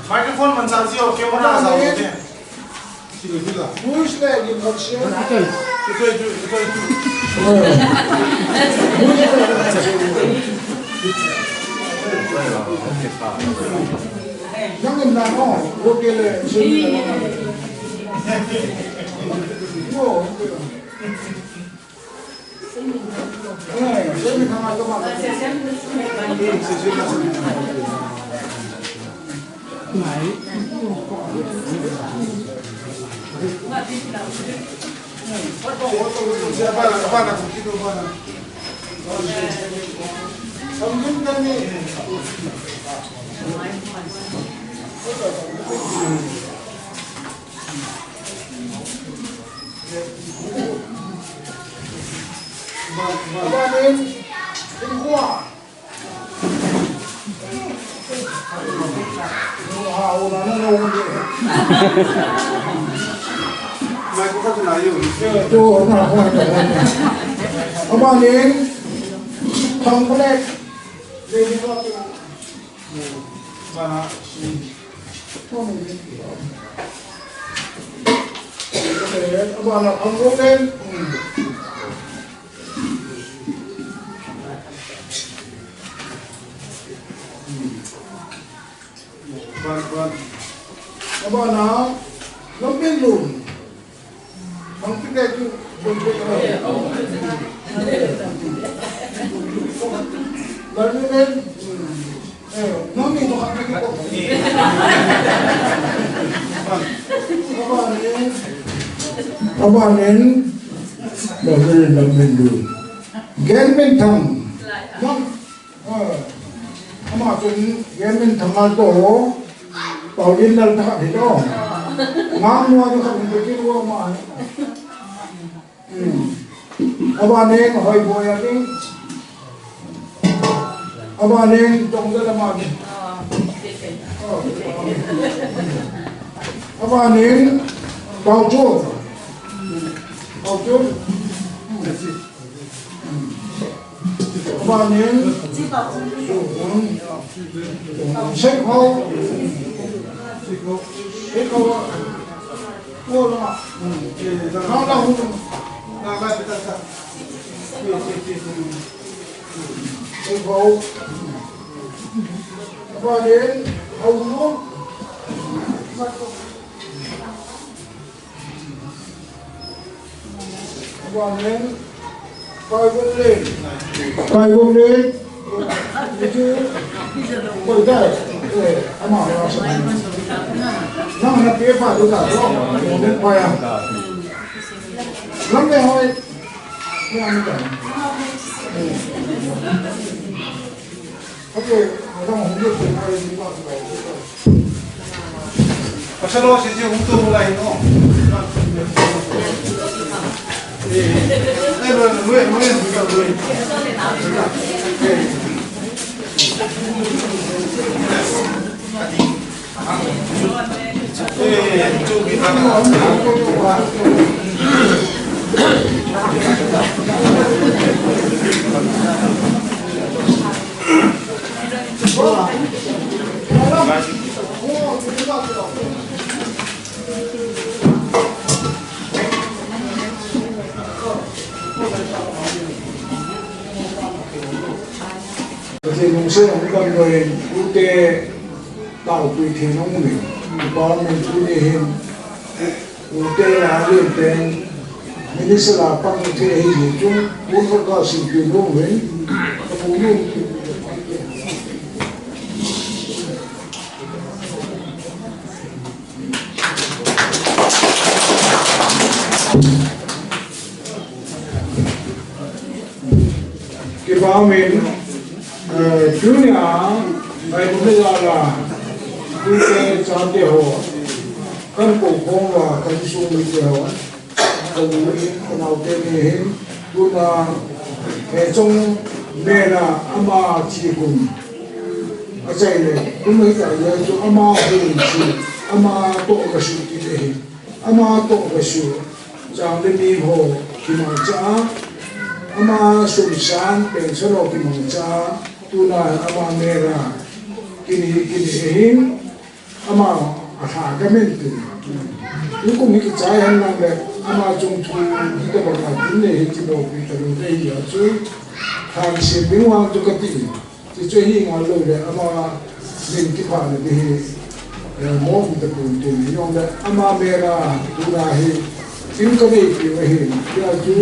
Microphone man sa siyo, camera sa siyo. Abanin, in kua. Ha, una na na un. Mai ko ka na yo. Yo, to na ko na. Abanin, thang ko le. Le ni ko. Mana. Abana phang lou nen. Ban, ban. Abana lam bin lun. Bang pi te tu, bang pi te tu. Bang pi te tu. Eh, nang ni tu khat ni ko. Abanin, abanin, lam bin, lam bin lun. Gen Minthang. Nang Ah, ama chun Gen Minthang a to, Pau Inlal tah hi to. Ngam nua ni khat ni ki lua ma. Hmm. Abanin Hoiboi a ni. Abanin Tongdal ama ni. Abanin Pau Chun. Pau Chun. Abanin, Seikhou, Seikhou, Seikhou, abanin, Aunu, Abanin, Kaigumlen. Kaigumlen. Itu, koi dai. Eh, ama, ama. Nang na pe pa tu ta. Mo pa ya. Nang me hoi. Nang me ta. Pathen lungset hung damlou in, ute taopui thei nung in, department ute hin, ute la rin pen, minister la pang ute hi ni chung, un ka ka sin pi nung in, ka pu nung. Kipah in, eh, tunia, ngai ko le la la, tute chate ho, kan ko khom va, kan sumite ho, ka u in, ka naote ni hin, tuna, eh, chong mena ama chi kum, achai le, tuma hi ta ya chu ama hin chi, ama to ka su ti le hin. Ama toh gasu, chang le mi ho kimangcha a, ama sum sang pension ho kimangcha a, tuna ama mera, kini, kini hin, ama atha kamin tu. Tukum hi kichai hen lang le, ama chung thu, hi tabang a tin le hi kibo pi talu le hi a chu, thang sim ding vang chu kati. Chuchu hi ngal lou le ama min kiphah na ding hi, eh, mo um ta pon tin hi jong le ama mera tuna hi tin ka nei pi u ahi. Tia chu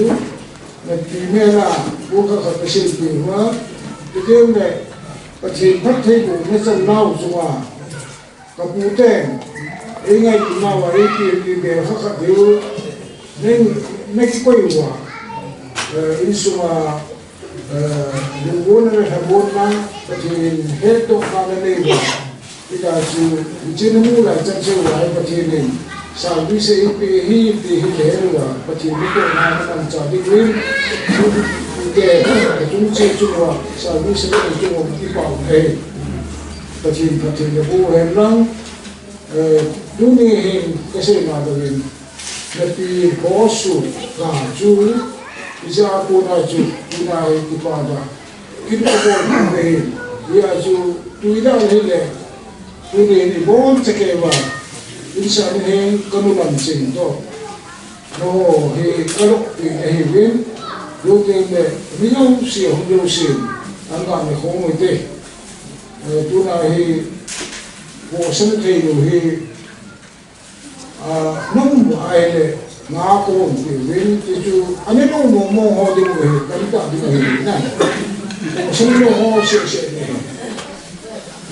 na ti mera pu kha kha ka sei pi u a. Ti keu le Pathen phattheibohna channau chunga Ka pu ten, ei ngaituna uva, ei pi, pi bel kha khat diu, nei, nei kikoi uva, eh, insunga, eh, lungmonna le lhamonna, Pathen hettohna nei uva, hita chu, hiche na mu lai chan cheh uva, Pathen in, salvation ei pe hi, ti hi le uva, Pathen hettohna na manchah ding uvin, Ke, ka tung che chu wa, sa mi se ke chu wa, ki pa u he. Pathen, Pathen le bu hen lang. Eh, tuni hin, ka sei ma da hin. Na pi ho su, ka chu, i ja ko na chu, i na he ki pa da. Kin ko ko na he. Ya chu, tu i da he le. Tuni hin, i bon che ke wa. In sa ni he, ka nu lam ching to. No, hi ka lok pi ahi vin, lu te le, mi lo si, hung lo si, an ga me khong mo te. Eh, tuna hi, ko san thei lo hi, ah, nung mo ai le, nga ko pi vin, ti chu, ani lo mo mo ho di mo hi, kan ta di mo hi na. Ko san lo ho si si ni.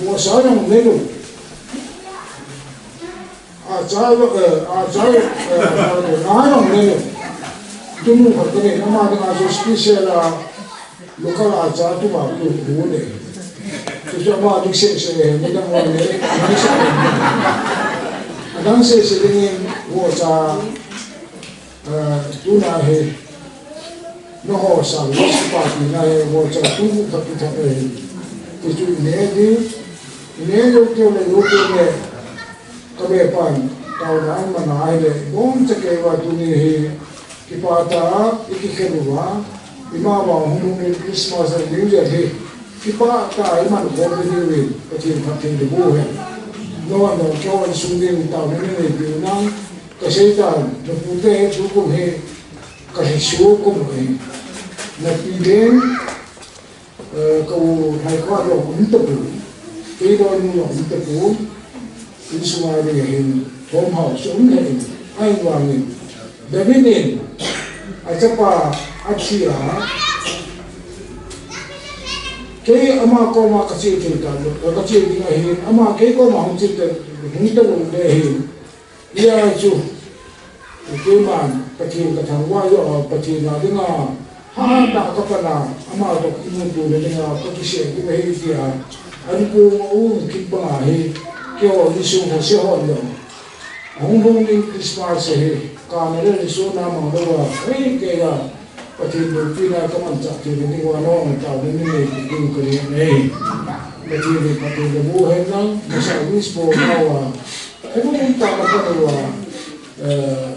Ko sa nung me lo. Acha, eh, acha, eh, ngai nong ne. Tunu khat ne, ama ding a chu special a, local acha tu ma tu bu ne. Tu chu ama ding se se ne, ni dang ne, ni se. Adang se se ding in, wo cha, eh, tuna he. Nangho sang, Lord's Supper tina hi, voucher tu bu thak tu thak ahi. Ti chu i ne di, i ne lou keu le, lou keu le, ka be pan, taona an mana ahi le, bon cha kei va tuni hi, kipah tah a, i kikhel uva, i ma va hung hung in Christmas and New Year hi, kipah tah a i man khom diu in, Pathen phatthei le bu hen. No, no, keu an sung ding taona nei nei piu nang, ka sei tan, na pu te he chu kum he, Ka hi su kum hi, na pi den, eh, ka u hai ka lo um ta pu, kei lo nu lo um ta pu, in sunga ding hin, thom hao su um le in, ai wang in, David in, a chapa, a thi a, kei ama koma ka che thil ta lo, ka che ding ahin, ama kei koma hung che ta, hung ta lo le hin, Hia chu, keiman, Pathen ka thangvah u, Pathen a dinga, hatah a ka pan a, ama toh kimuto na dinga, ka kisei ding ahi tia, an kong u kit banga hi, keiho insung thase hon jong. Ahung hung ding Christmas ahi, ka na le Jesu na mang lou a, hei kei a, Pathen loupina ka manchah thei ding uva nangho taona nei nei ding ka nei ahi. Pathen in phatthei naboh hen lang, masa wish bol nau a. Hei bu mun ta ka pa nau a. Eh,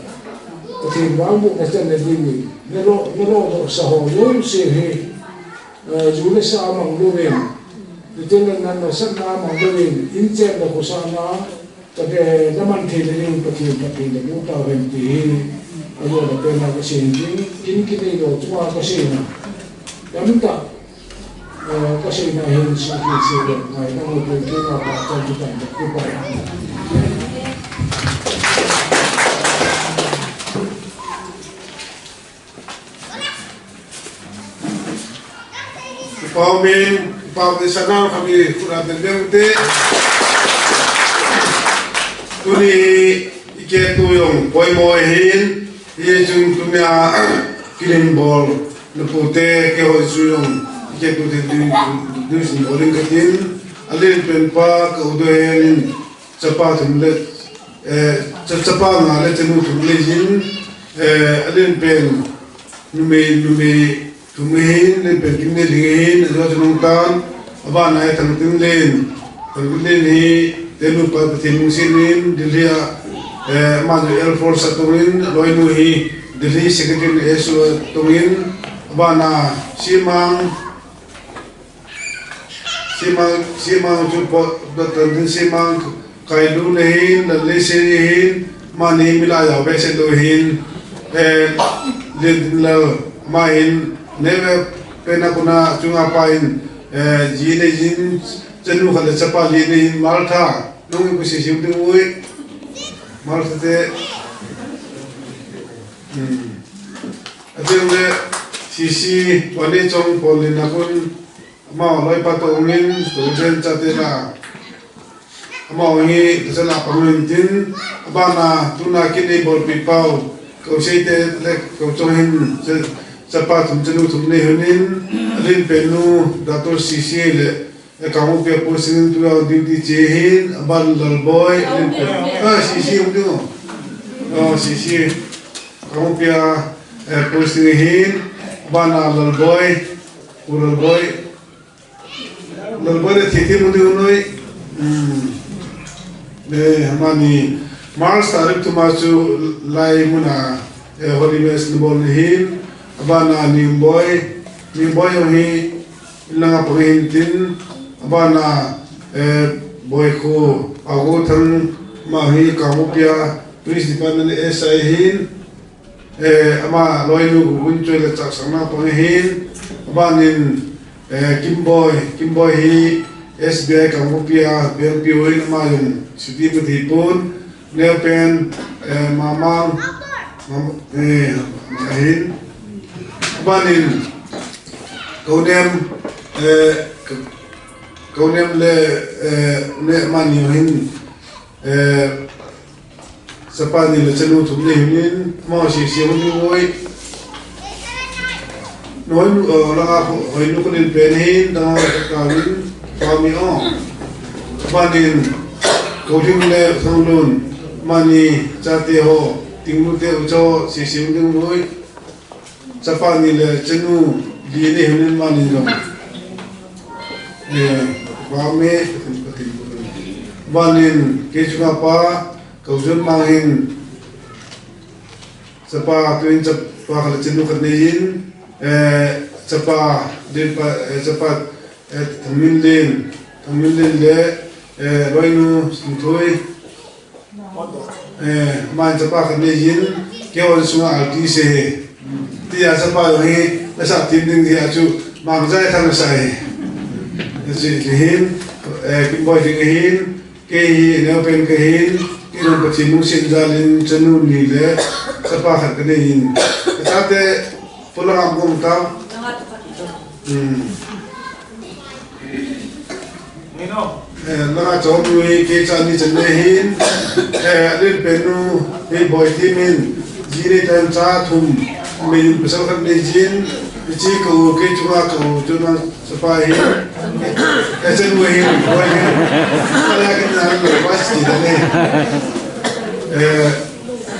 Pathen vangbohna chan na ding in. Na lo, na lo doh sa ho jouse hi. Eh, ju le sa mang louvin. Pathen le na na sa na mang louvin. In chen na ko sa na. Tate, na man thei le ding Pathen, Pathen le ding tauhen ti hi, a lo le pen a ka sei ding, kin kin ei lo chunga ka sei na. Dam ta, eh, ka sei na hin sa ki sei le, ngai na mo pe ke na pa chan ki tan ki pa. Kipah umin, kipah umin sana kami kurang tendang te. Tuni ike tu jong poimo hin, hi chung tumia kilin bol, na pute keiho chu jong ike tu te dui, dui sin boling katin, alin pen pa ka u doh hen, Chapa thum le, eh, cha-, chapa nga le chanu thum le jin, eh, alen pen, numei, numei thum hin, alen pen kim le ding hin, ajo chu nung tan, abana e Thangtinlen, Thangtinlen hi, tenu pa Pathen lungset in, Delhi a, eh, ama chu Air Force a tong in, aloinu hi, Delhi Secretary S O a tong in, abana, Simang, Simang, Simang chu po, Doctor Din Simang, Kailu le hin, Lal le se hin, mani mila ya be se lo hin, eh, le din la ma hin, neve pena kuna chunga pa hin, eh, ji le jin, chanu khat le chapa le le hin, Martha, nung ku si sim ding ui, Martha te, hmm. Ati le, sisi, wane chong pon le na kun, Amau loipa toh umin, tujen chate la. Amau hi, tujen la pangin tin, abana, tuna kin ei bolpi pau, kau seite le, kau chong hin, cha-, chapa thum chanu thum nei hunin, alin penu, Dato C C le, e kau pia posting tu au duty che hin, aban Lalboi, alin pen, ah, C C hung ding o. Oh, C C, kau pia, eh, posting hin, Bana Lalboi, U Lalboi, Lalboi le Thiti Muni Unoi. Hmm. Eh, amani March tarik thuma chu lai muna, eh, Holy Mass nabol ni hin. Abana Ningboi, Ningboi jong hi inlanga pang hin tin. Abana, eh, Boikho, Ago Thang, ama hi Kangpokpi a Police Department S I hin. Eh, ama loinu Gugun Choi le Chaksang na pang hin, abanin, eh, Kimboi, Kimboi hi S B I Kangpokpi a, P M P O in ama jong city mu thi pon, Neopen, eh, Mamang, Mam-, eh, ahin, abanin, Kaunem, eh, K-, Kaunem le, eh, ne mani hin, eh, Chapa ni le chanu thum nei hinin, amaho sese hung ding uvoi. Noi nu, eh, langa ho-, hoi nu kunin pen hin, dang ho le kakawin, kami o. Abanin, Kolim le Thanglun, amani chate ho, Tingnu te u cho, sese hung ding uvoi. Chapa ni le chanu li nei hinin amani jong. Eh, ba me, patin, patin, patin. Abanin, kei chunga pa, Kaujun Mang hin, chapa, tuin chapa khat le chanu khat nei in, eh, chapa, din pa, eh, chapa, eh, Thangminlen, Thangminlen le, eh, loinu Sinthui, eh, aman chapa khat nei in, kei hon sunga R T C he. Tia chapa jong hi, nasa tin ding hi a chu, Mangzai Thang nasa hi. Nasi hin, eh, Kimboi ding hin, Kei hi Neopen kahin, kei jong Pathen lungset jalin chanu ni le chapa khat kanei in. Kachate pula ngam gong ta. Hmm. Eh, langa chom nu hi kei cha ni chan nei hin. Eh, alin penu hi Boitim in. Ji nei tan cha thum. Mei in pasal khat nei jin. Hiche ka u kei chunga ka u chunga Chapa hi, eh, chanu hi, boy hi. Kala kin na lo, ba si da ne. Eh,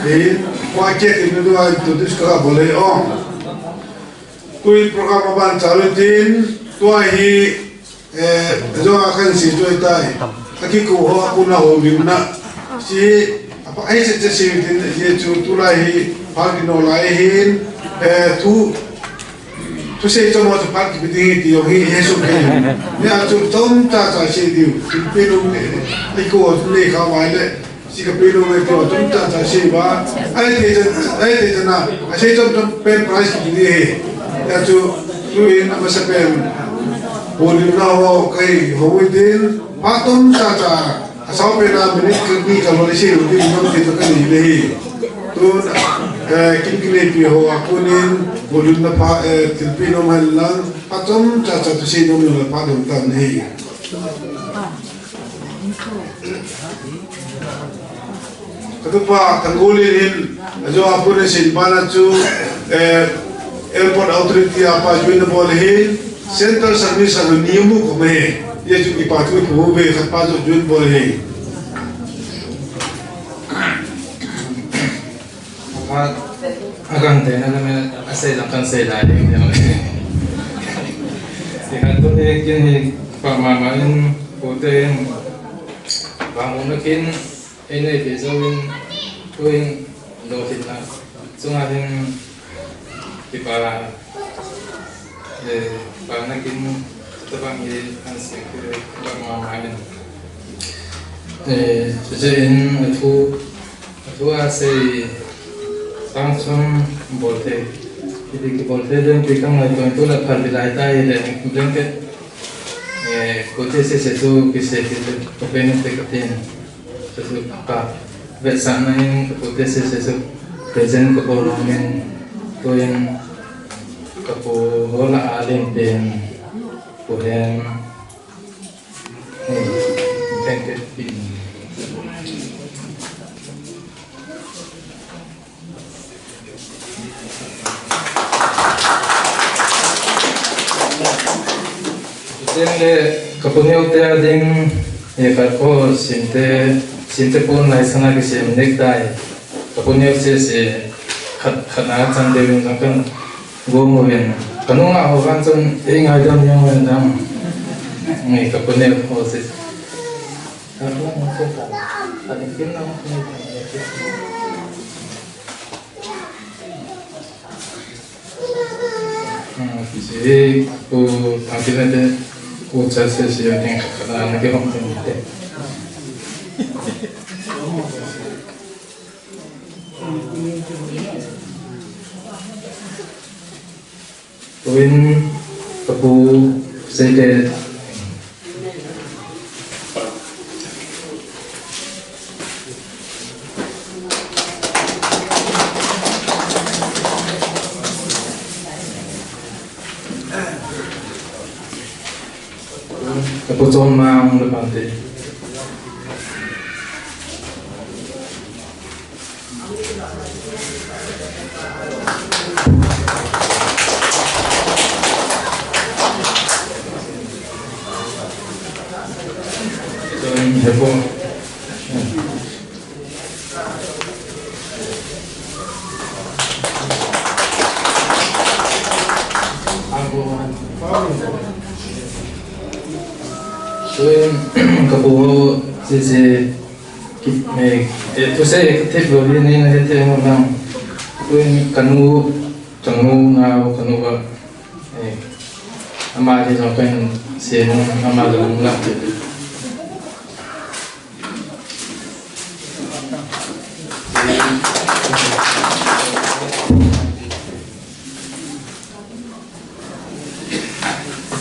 eh, kwa ke tin du a tu dus ka bole o. Kui program aban chalu tin, tua hi, eh, jo a kan si jo tai. Aki ko ho, kuna ho bin na. Si, apa ai se se si tin, ye chu tulai hi, pa ki no lai hin, eh, tu, Thusei chom ho chu phat kipe ding hi ti jong hi, hi sum hi. Nia chu chomcha cha sei diu. Thilpeh nom le, i ko nei kha vai le, si ka peh nom le ti ho chomcha cha sei ba. Ai te chan, ai te chan na, a sei chom chom pen prize kipe ding hi. Nia chu, tuin amasa pen, holimna ho kai ho din, phat chomcha cha. Asao pen a minute khat ni kalo le sei u ding nam ti to kani le hi. Tun, eh, kin kineipi ho a konin, volume na pha, eh, thilpeh nom hen lang, phat chomcha cha thusei nom le pha dong tan hi. Katupa, Thanggolin hin, Ajo a pun asin bana chu, eh, Airport Authority a pa join abol ahi, Central Service a ni mu ko me, ye chu kipa thu pu be khat pa chu join bol ahi. Apa, akan te na me asei lang kan sei lai ding ding. Ikhat tu ni kin hi pa mama in, pu te in, pa mu na kin, Ei nei peh jouvin, tuin lolhinna chunga hin kipa, eh, pa nakin tabang hi ahin seng kit bang mama in. Eh, chuche in athu, athu a sei sang chom bol thei. Kiti kibol thei den pi kang lai tuin tu la phal bilai tai le blanket. Eh, kote sese chu kise kit le, kote ne te katin. Chuchu ka vetsahna in ka pute sese chu present ka bol nom in, tuin ka pu ho lah a len pen pu hen, eh, pen pen pin. Chutengle ka pu neo te a ding, eh, khat ko sinte, sinte pon lai sana kisem necktie. Ka pu neo sese khat, khat na chan deu in jong kan, Gom uvin. Ka nunga ho vang chun ei ngaidam jeng uvin lang. Ngai ka kone ho si. Ka nunga ho si ta. Ka ding kin na ho si. Hmm, si ko thang kin na te ko cha se si ya ding ka na na ke hom te. Tuin ka pu Seite. Ka pu Chonmang le Pante. Tuin he pu. Tuin ka pu ho si si ki, eh, eh, thusei ka thip lou hi nei na he thei mo lang. Tuin ka nu, Chongnunga, ka nu ba, eh, ama hi jong ka hin se mo, ama jong lang ti.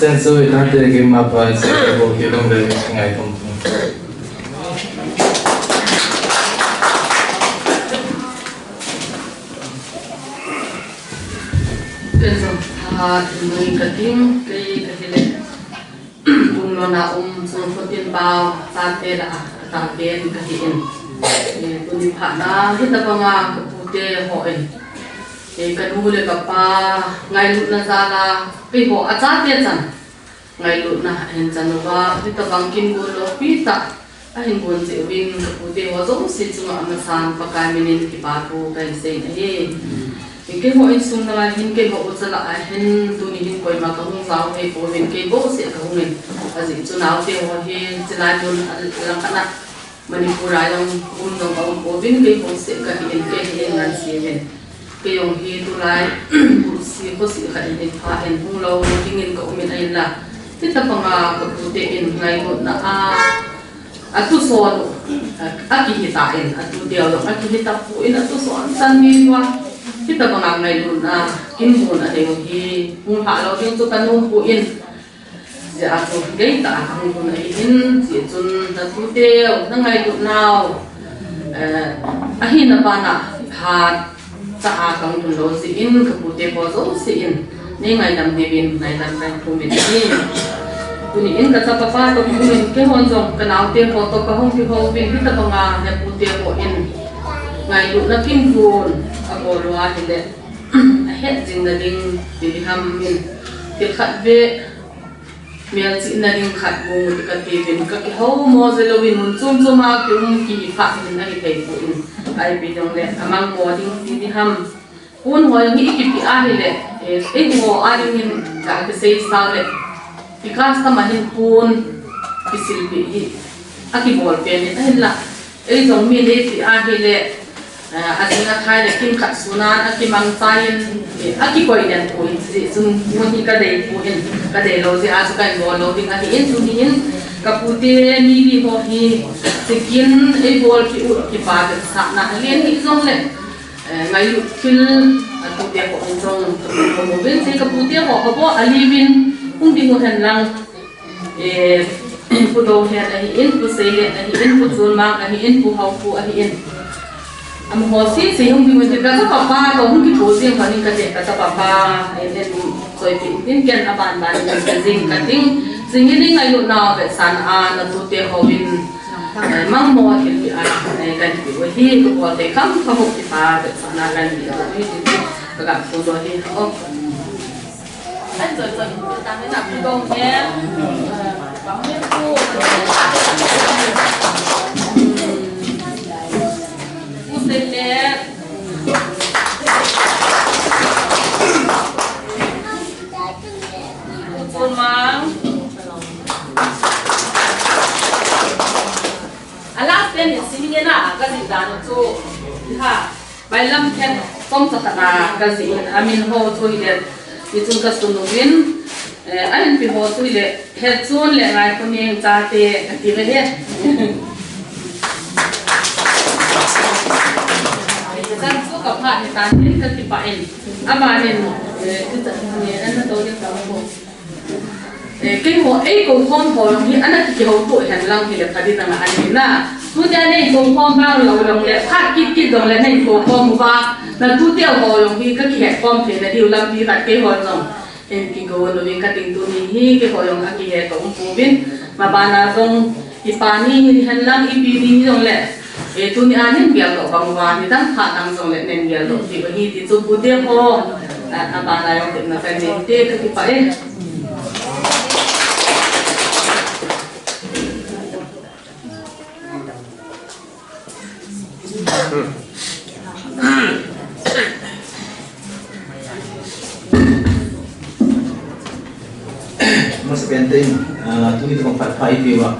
Sen sui tante ke ma pa se ko ke dong le ngai tum tum. Ken jong tha nui ka ting, kei ka hi le. Kum lona um chung phutin pau, chate la a, ka ta pen ka hi in. Eh, tuni phat na, hitabanga ka pute ho in. Eh, ka nu le ka pa, ngailutna jal a, keiho a chate chan. Ngailutna ahin chan uva, hitabang kin gon lou pi ta. Ahin gon jeh uvin ka pute ho jouse chunga amasan Pakai minin kipa thu kahin sei ahi. Keiho insung nalai hin keiho u chala ahin tuni hin koima kahung jao thei pouvin kei bouseh kahung in. Ajeh chu naote ho hi chilai mun a langkhat na Manipur a jong um jong aum pouvin kei bouseh kahi in kei hi ngan sei uvin. Kei jong hi tulai, Busi khosi khat in pha in hung lou dingin ka um in ahinla. Hitabanga ka pute in ngailutna a, atuson u, a, akihi tan, atuteu jong akihi tapon, atuson chan mi uva. Hitabanga ngailutna, kin mun anei u hi, hung lha lou ding chu ka nom pon. Hijeh a chu, gei tah a kahung lhun ahin, hijeh chun natuteu, nangailutnau, eh, ahina bana, hatah a kahung lhun lou jeh in, ka pute ho jouse in, nei ngaidam diuvin, ngaidam kahin thum in ahi. Tuni in ka chapa pa toh kahung in, keihon jong, ka naote ho toh kahung kihou vin, hitabanga, ka pute ho in, ngailutna kin gon, abol uva ahile, ahet jing nading, ti diham in, thil khat beh, Melchihna ding khat bou ti kati uvin, ka kihou mo jeh louvin, mun chom chom a kium kihi phat in ahi thei pon, ipi jongle, amang mo ding ti diham. Pon ho jong hi i kipe ahile, eh, eiho a dingin ka kisei sao le, i custom a hin pon kisil peh hi, akibol pen in ahinla. Ei jong mi nei ti ahile, eh, ajing athai le kin khat sun a, akimang chai in, eh, akikoi den pon, hijeh chun mun hi ka dei pon, ka dei lou jeh a chu kahin bol lou ding ahin, tuni hin ka pute mi li ho hi, tikin ei bol ki u, kipa vetsahna alen hi jongle, eh, ngailut thil, atute ho in jong, ka pute ho vin, ka pute ho, ka bol ali vin, hung ding u hen lang. Eh, Pu Dohen ahin, Pu Seilen ahin, Pu Chonmang ahin, Pu Haopu ahin. Amaho sese hung ding uvin ti ka chapa pa, ka hung kipo jing phat in kati ka chapa pa, eh, nen choipi in tin ken aban ban in ka jing ka ting. Jing in ngailutna vetsahna a natute ho vin, eh, mang mo thil pi a, eh, kahin pe u hi, ka bol thei kham kham u kipa vetsahna kahin pe u hi, ka ga phone u hi, oh. Chu, ha, bailam khen, kom sa khat a, ka jih in, amin ho chu hile, hichun ka sun uvin, eh, a inpi ho chu hile, Hetchun le Ngaikhoning chate, ka ti ve he. Chan chu ka pha ni tan, ka kipah in, abanin, eh, tu ta, ni, an na to ding ka ho. Eh, keiho, eikou khom ho jong hi, ana kihouto hen lang hile pha ding nang ahi na. Tutia nei kou khom bang lou jongle, phat kit kit jongle nei kou khom uva. Na tutia ho jong hi ka kihe khom thei na diu lampi khat keiho jong. Hin kigo uvin ka ting tuni hi, keiho jong akihe ka um pouvin. Mabana jong, i pa ni hi hen lang, i pi ni hi jongle. Eh, tuni a nin geldoh bang uva, nidang phat dang jongle nin geldoh diu ahi ti chu pu te ho. A, abana jong tepna ka nei te ka kipah e. Masapen in, ah, tuni tabang phat pha eipeuva,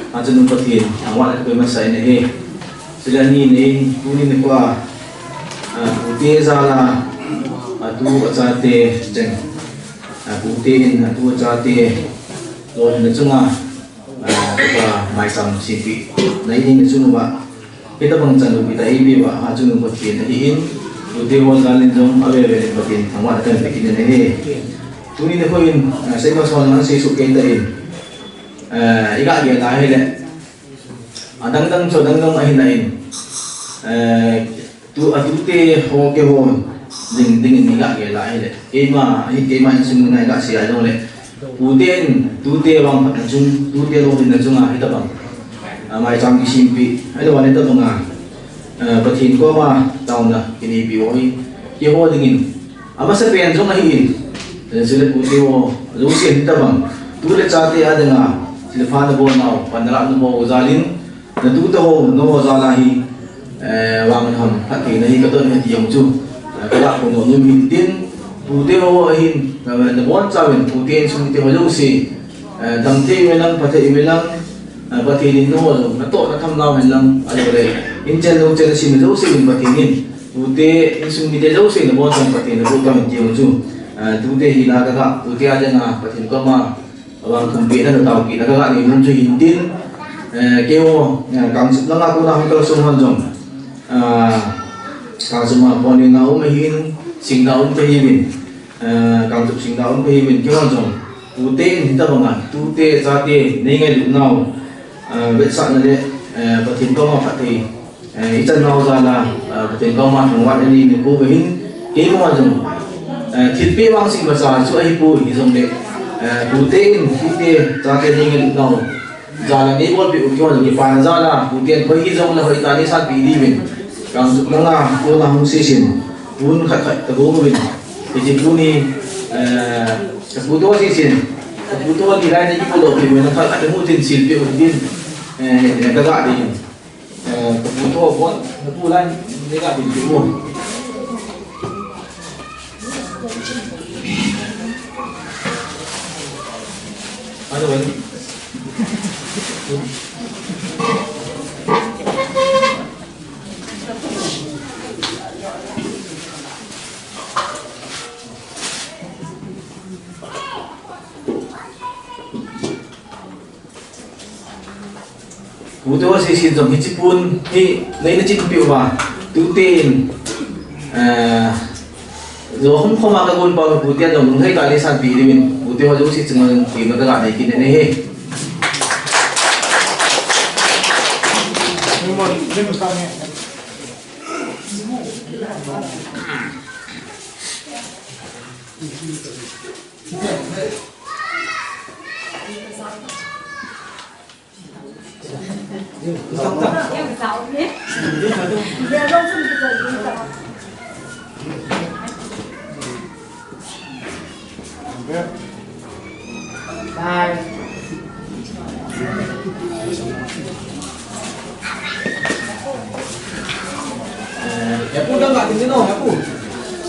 ah, chanu Pathen thangvahna kakoi masa in ahi. Chule ani in, tuni nikho a, ah, pute jal a, atu achate cheng, ah, pute in atu achate lolhinna chunga, ah, ka maicham sempeh na nei ding chunga, hitabang chanu pite eipeuva, ah, chanu Pathen ahin, pute ho jal in jong aveve le Pathen thangvahna kahin pe kit in ahi. Tuni nikho in, ah, Seima Son in asei soh kei tan, ah, iga gel a hile, adang dang chu adang dang ahi nai in, eh, tu, atute ho keiho ding, ding in iga gel a hile. Keima, ahi keima insung in iga sei a jongle, pute in, tute vangphatna chung, tute lolhinna chunga hitabang, ah, maicham kisempeh, ahilou le hitabang a, ah, Pathen koma taona kineipi u hi, keiho ding in, amasapen jong ahin, eh, chule pute ho jouse hitabang, tu le chate a dinga, thilpha nabol nau, panlah nabol u jal in, na tute ho, nangho jal a hi, eh, vang ham phattheina hi katon ahi ti jong chu, eh, kaga phongdoh nom in tin, pute ho ahin, eh, nabonchauvin, pute insung mite ho jouse, eh, damthei uve lang, phatthei uve lang, eh, Pathen in nangho jong natoh natham nau hen lang, ahilou le, inchen louchen nasim jouse in Pathen in, pute insung mite jouse nabonchauvin Pathen naboh tauhen ti jong chu, eh, tute hi la kaga, pute a dinga Pathen koma, Avang thumpehna, taopehna kaga nei nom chu hin tin, eh, keiho, eh, Kangchup langa kona hung kalson hon jong, ah, Kangchup a pon in a um ahin, Singda um kahiuvin, eh, Kangchup Singda um kahiuvin, keiho jong, tute in hitabang a, tute chate nei ngailut nau, eh, vetsahna le, eh, Pathen koma phatthei, Eh, ichan nau jal a, eh, Pathen koma thangvahna nei nikho uva hin, keima jong, eh, thilpeh vangset imacha chu ahipoi hijongle, eh, tute in, tute, chate nei ngailut nau jal a nei bolpeh u keiho jong, kipana jal a, tute in hoi hijongle hoitah a nei sanpeh diuvin, Kangchup langa kona hung seisin, pon khat khat kagong uvin, hiche pon hi, eh, kapu toh seisin, kapu toh ni lai nei kipodoh peh uvin, khat khat kamu tin silpeh u tin, eh, kaga dei in. Eh, kapu toh bon, napu lai, nei ga bin peh u. Ano, ano. Pute ho seisin jong hiche pon hi nei nachin peh uva, tute in, eh, jo hom khom a kagon pau pute jong lunglhai tah a nei sanpeh diuvin, pute ho jouse chunga jong temna kaga nei kit in ahi. Eh, ya pu, dang ka tin no, ya pu.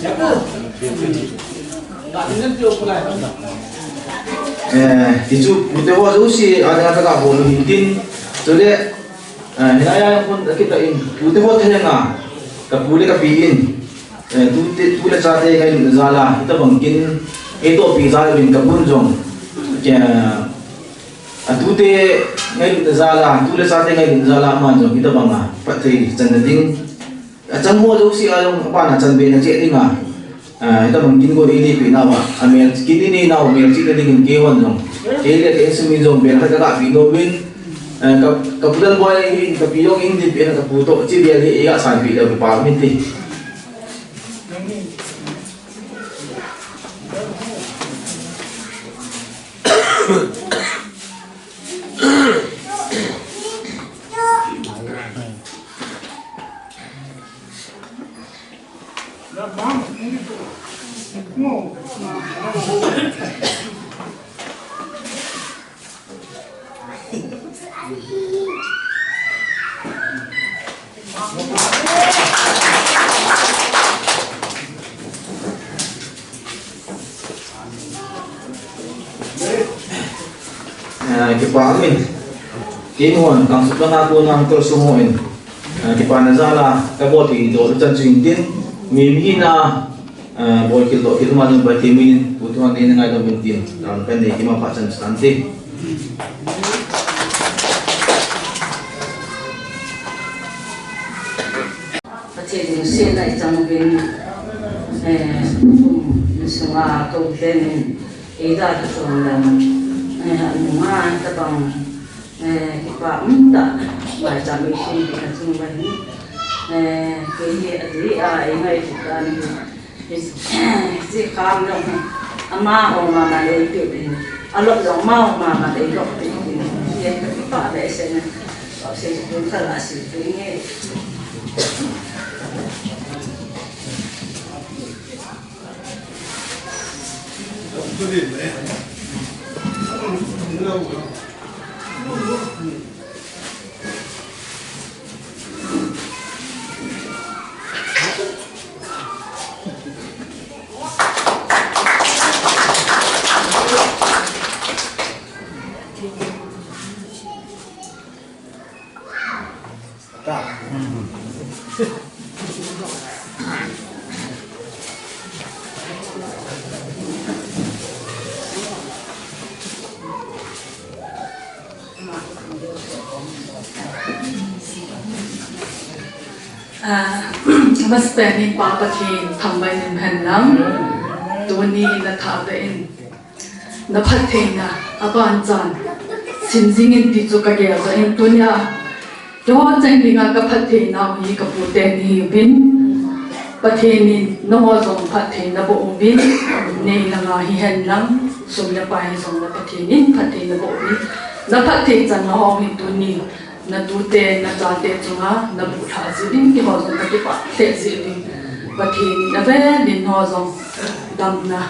Ya pu. Eh, ti chu, pute ho jouse, a dang ka bol u hin tin. Chule, Eh, hilai a kon akita in, tute ho te henga, kapu le kapi in, eh, tute, tu le chate ngailutna jal a, hitabang kin, eitohpi jal in kapun jong, ke, atute ngailutna jal a, tu le chate ngailutna jal a, aman jong hitabang a, phatthei channa ding, achang ho jouse a jong, aban a chanbe na cheh ding a, Ah, hitabang kin go eini peh nauva, amel, kin eini nau melchihna dingin keihon jong, kei le ka insung mi jong bel khat kagapi nom in, ah, ka, ka pu Danboi hin, kapi jong in din peh na kapu toh, chi bel hi, eiga sanpeh leu kipah um inte. Ah, kipah um in. Keihon, kangsuk langa kona hung tolsung ho in. Ah, kipana jal a, kabol thei doh chan chu hintin. Mi, mi hina, ah, bol khel doh khel ma jong Pathen min in, pu thu hon nei na ngaidam uvin tin. Lam kan nei kima pha chan chu tante. Pathen lungsetna i chang uvin, eh, kum sunga kou ten in, eida kichon lam, eh, anunga tabang, eh, kipa um tah, maicham i sim pi na chung uva hin, eh, kei hi adeh a, ei ngai pi ta ni, Hiche kham jong hi, amaho mama le eipeh ding, alop jong amaho mama le eilop ding, hiche kipah behseh in, hiche tun kala sil ding e. Ah, Master Min Pa Pathen thangvah in um hen lang, tuni na thah beh in, na phattheina aban chan sim jing in ti chu ka gel jeh in tunia, keiho cheng dinga ka phatthei nau hi ka pu teni hi uvin, Pathen in nangho jong phatthei naboh uvin, nei langa hihen lang, sum le pai jong na Pathen in phatthei naboh uvin, na phatthei chan nangho hi tuni, na tute, na chate chunga, na buh lhah jeh in, keiho jong ka kipah lheh jeh uvin, Pathen in avel in nangho jong damna,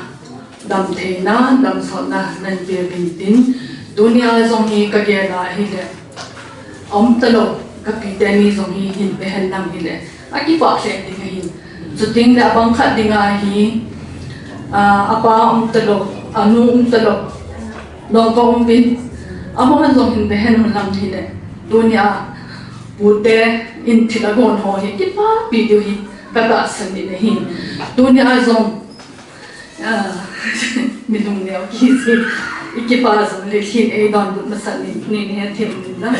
damtheina, damsotna, nan pe uvin tin, tunia jong hi ka gel a hile, aum talou, ka pi teni jong hi hin pe hen lang hile, akipah lheh ding ahin. Chuteng le abang khat dinga hi, ah, apa um talou, anu um talou, lou ka um uvin, amahon jong hin pe hen lang hile, tunia, pute in thil agon ho hi, kipah pi diu hi, ka tahsan in ahi. Tunia jong, Ah, mi lungneo kiti. I kipah jong le hin ei donbut masat ni, ni, ni hethem in lang.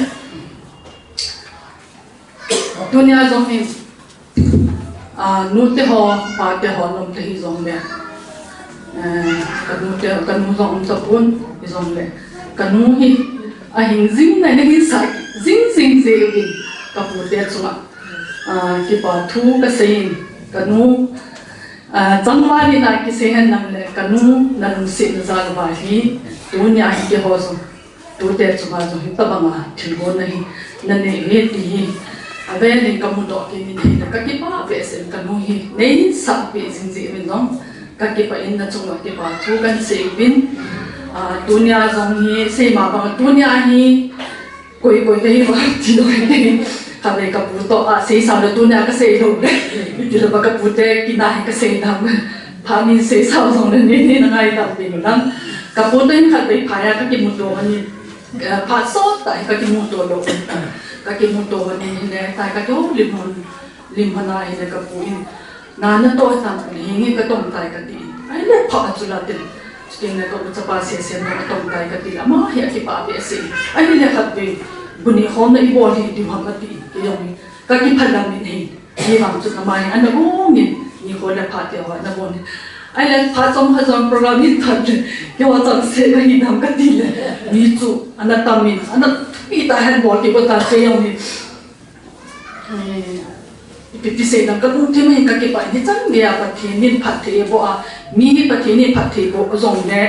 Tunia jong hi, ah, nute ho, pate ho, nomte hi jong le. Eh, ka nute, ka nu jong um tapon, hi jong le. Ka nu hi, ahing jing na, na hin sa, jing jing jing uvin, ka pute chunga. Ah, kipa thu ka sei in, ka nu, Ah, changvai in a kisei hen lang le, ka nu na lungsetna jal uva hi, tunia hi keiho jong, tute chunga jong hitabanga thilgon na hi, na nei e ti hi, avel in ka mudoh kit in ahile, ka kipah behseh in ka nu hi, nei sah peh jing jeh uvin jong, ka kipah in na chunga kipa thu kan sei uvin, ah, tunia jong hi, sei ma bang tunia hi, Koi, koi, te hi va, ti lou hi. Khatvei ka pu toh, a, sei sao le tunia ka sei lou le. Ti lou va ka pute, kina hi ka sei dam. Pha min sei sao jong le ni, ni na ngaidam pi lou dam. Ka pu toh hin khatvei pha a ka kimuto ani. Eh, pha sot tah hi ka kimuto lou. Kakimuto hon in ahile, tai kakihoulim hon, lim hon ahile kapu in, na natoh tam, hinge katong tai kati. Ahile pha chu la tin. Chutin le ka u chapa sese na atong tai kati. Ama hi akipah behseh. Ahile khatvei, bu ni khom na ibol hi diu ham kati. Kei jong hi kakiphalam in ahi. Hivang chun ama hi ana gong in, nikho le phat le ho ana gong in. Ahile phat chomkhat jong program in thot le, keiho changseh kahi nam kati le. Mi chu ana tam in, ana thupi tah hen bol kibol tan kei jong hi. Eh, ipi ti seidam, kalungthim a hin kakipah in, hichan geiya Pathen in phatthei eiboh a, mi hi Pathen in phatthei boh jongle,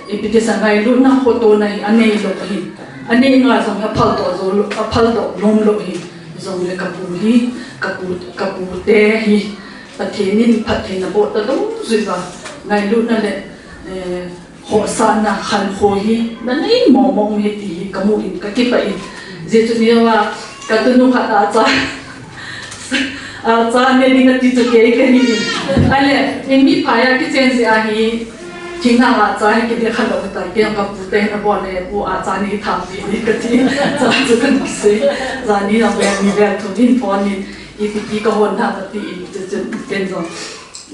ipi ti sa, ngailutna, khotona hi anei lou ahi. Anei ngai jong hi aphal doh jou lou, aphal doh nom lou ahi. Jongle kapu hi, kapu, kapute hi Pathen in phattheina boh ta dungjuiya, ngailutna le, eh, khohsahna khankho hi nanei mong mong ahi ti hi kamu in kakipah in. Hijeh chun hiva katunu khat a cha, a cha ne ding ati chu kei kahi in. Ahile, in mi phai a kichen jeh a hi, thina a cha hi kidei khalou tai, kei jong kapute hin abol le, pu a cha ne tham ti ni kati, cha chu kan kisei. Jani jong vel ni vel thum in phone in, ipi ti kahon ham kati in, chu chu ken jong.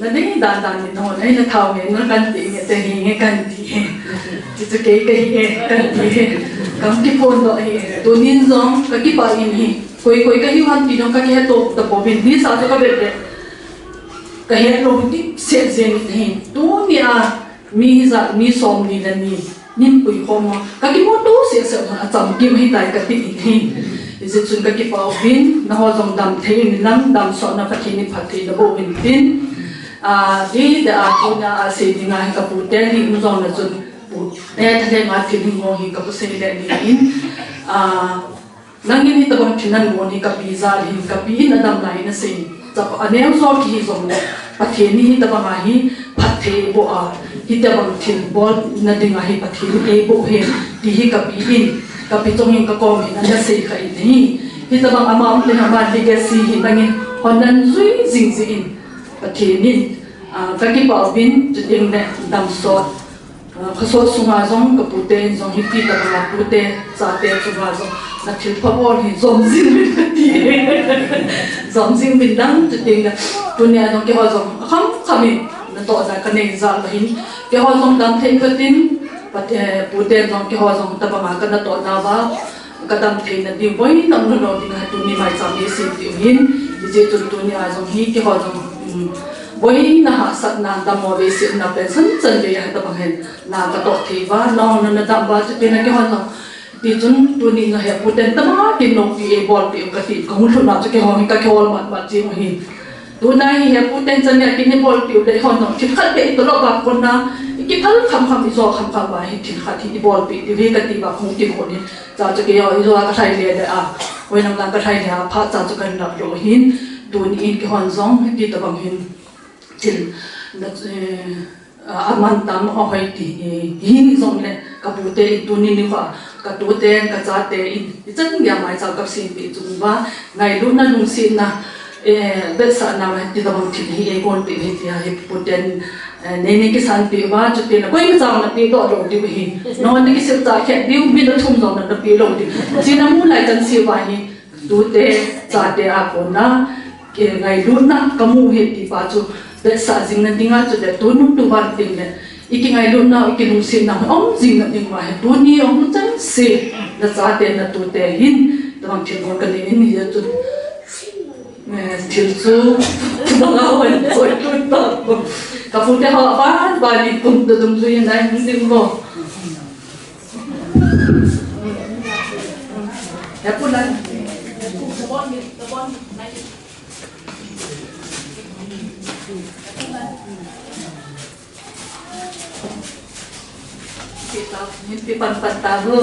Nadei dan dan in hon, ei nathau nge, na kan ti nge, te hi nge kan ti he. Chu chu kei kahi e, kan ti he. Kam kiphondoh hi e. Tunin jong, kakipah in hi. Koi, koi kahiu ham ti jong kakihetto tapouvin. Hisa chu kavet le. Kahet lou dipset jeng in hi. Tuni a, mi hijat, mi som ni le ni. Nin pui khom a, kakimuto sese hon achamkim ahitai kati in hi. Hijeh chun kakipah uvin, nangho jong damthei uvin lang, damsotna Pathen in phatthei naboh uvin tin. A, ti da a, tunia asei dinga hi kapute ni um jong le chun, pute thalhenga thil hing ho hi kapu sei le ni in. A, Nangin hitabang thil nabol hi kapi jal hin, kapi in adam lai in asei. Chapa aneo jo kihi jongle, Pathen in hitabang a hi phatthei eiboh a, hitabang thil bolna dinga hi Pathen in eiboh e, ti hi kapi in, kapi chong in kakom in ana sei kha in ahi. Hitabang ama um teng ama legacy hi nangin hon nan jui jing jing in, Pathen in, ah, kakipah uvin, chuteng le damsot. Ah, khosot sunga jong, kapute in jong, hiti tabanga pute, chate chunga jong, nathil pha bol hi, jom jing uvin kati. Jom jing uvin lang, chuteng le, tunia jong keiho jong, akham kham in, natoh jal kanei jal ahin, keiho jong damthei katin, pute, pute jong, keiho jong, tabanga kanatoh nauva, kadamtheina ding, boina umlou dinga tuni maicham hi sempeh u hin, hijeh chun tunia jong hi keiho jong, um, boina hahsatna dammo veisetna pension chan vei a tabang hin na katoh thei uva, nangho nadam uva, chuteng le keiho jong, tichun tuni jong hi puten tabanga kin loupi eibolpeh u kati, kahung lhun a chu keiho hi kakihol mat mat jing u hin. Tuna hi, hi puten chan nia kin eibolpeh u le, hon jong thil khat beh itolou uva kona, ikiphal kham kham, ijo kham kham uva hi thil khat hi ibolpeh diu hi kati uva kahung kikhol in. Cha chu keiho ijo a kalhai le le a, hoilang lang kalhai le a, phat cha chu kahin lap lou hin, tuni in keihon jong hiti tabang hin thil na, eh, a, aman tam ahoi ti, eh, hin jongle kapute in tuni nikho a, katute, kachate in, ichan geiya maicham kasempeh chung uva, ngailutna lungsetna, eh, vetsahna uva, hiti tabang thil hi eigonpeh u hi tia hi puten, eh, nei nei kisanpeh uva, chuteng le koima cha napeh doh lou diu hi. Nangho nakisil cha khet diu, mi nathum jong napeh lou diu. Chuna mu lai chan seh uva hi, tute, chate a kona, eh, ngailutna kamu u hi ti pa chu, vetsah jingna dinga chule tunung tuvan teng le, ikingailutna, ikilungsetna, um jingna ding uva hi, tuni ahung chan seh, nachate, natute hin, tabang thil bol kanei in hijeh chun, eh, thil chu, banga hon, choi tun ta. Kapute ho, aban, ban in kum ta dungjui in, nai, hung ding uvo. He pu lai. Pi pan pan ta hu.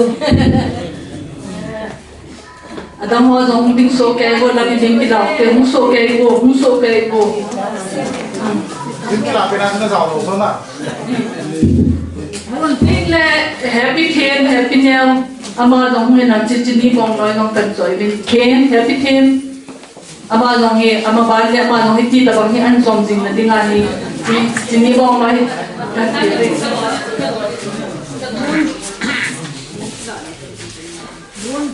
Adam ho jong ding soh kei uvo, lang ding kila kei, hung soh kei uvo, hung soh kei uvo. Ding kila kei na na jao lou so na. Mun ding le happy Khen, happy Neo. Ama jong hung hina chi chi ni bong noi jong kan choi vin Khen, happy Khen. Ama jong hi, ama ban le ama jong hi ti tabang hi an jom jing na dinga hi. Chi, chi ni bong noi. Kan ti. Bun,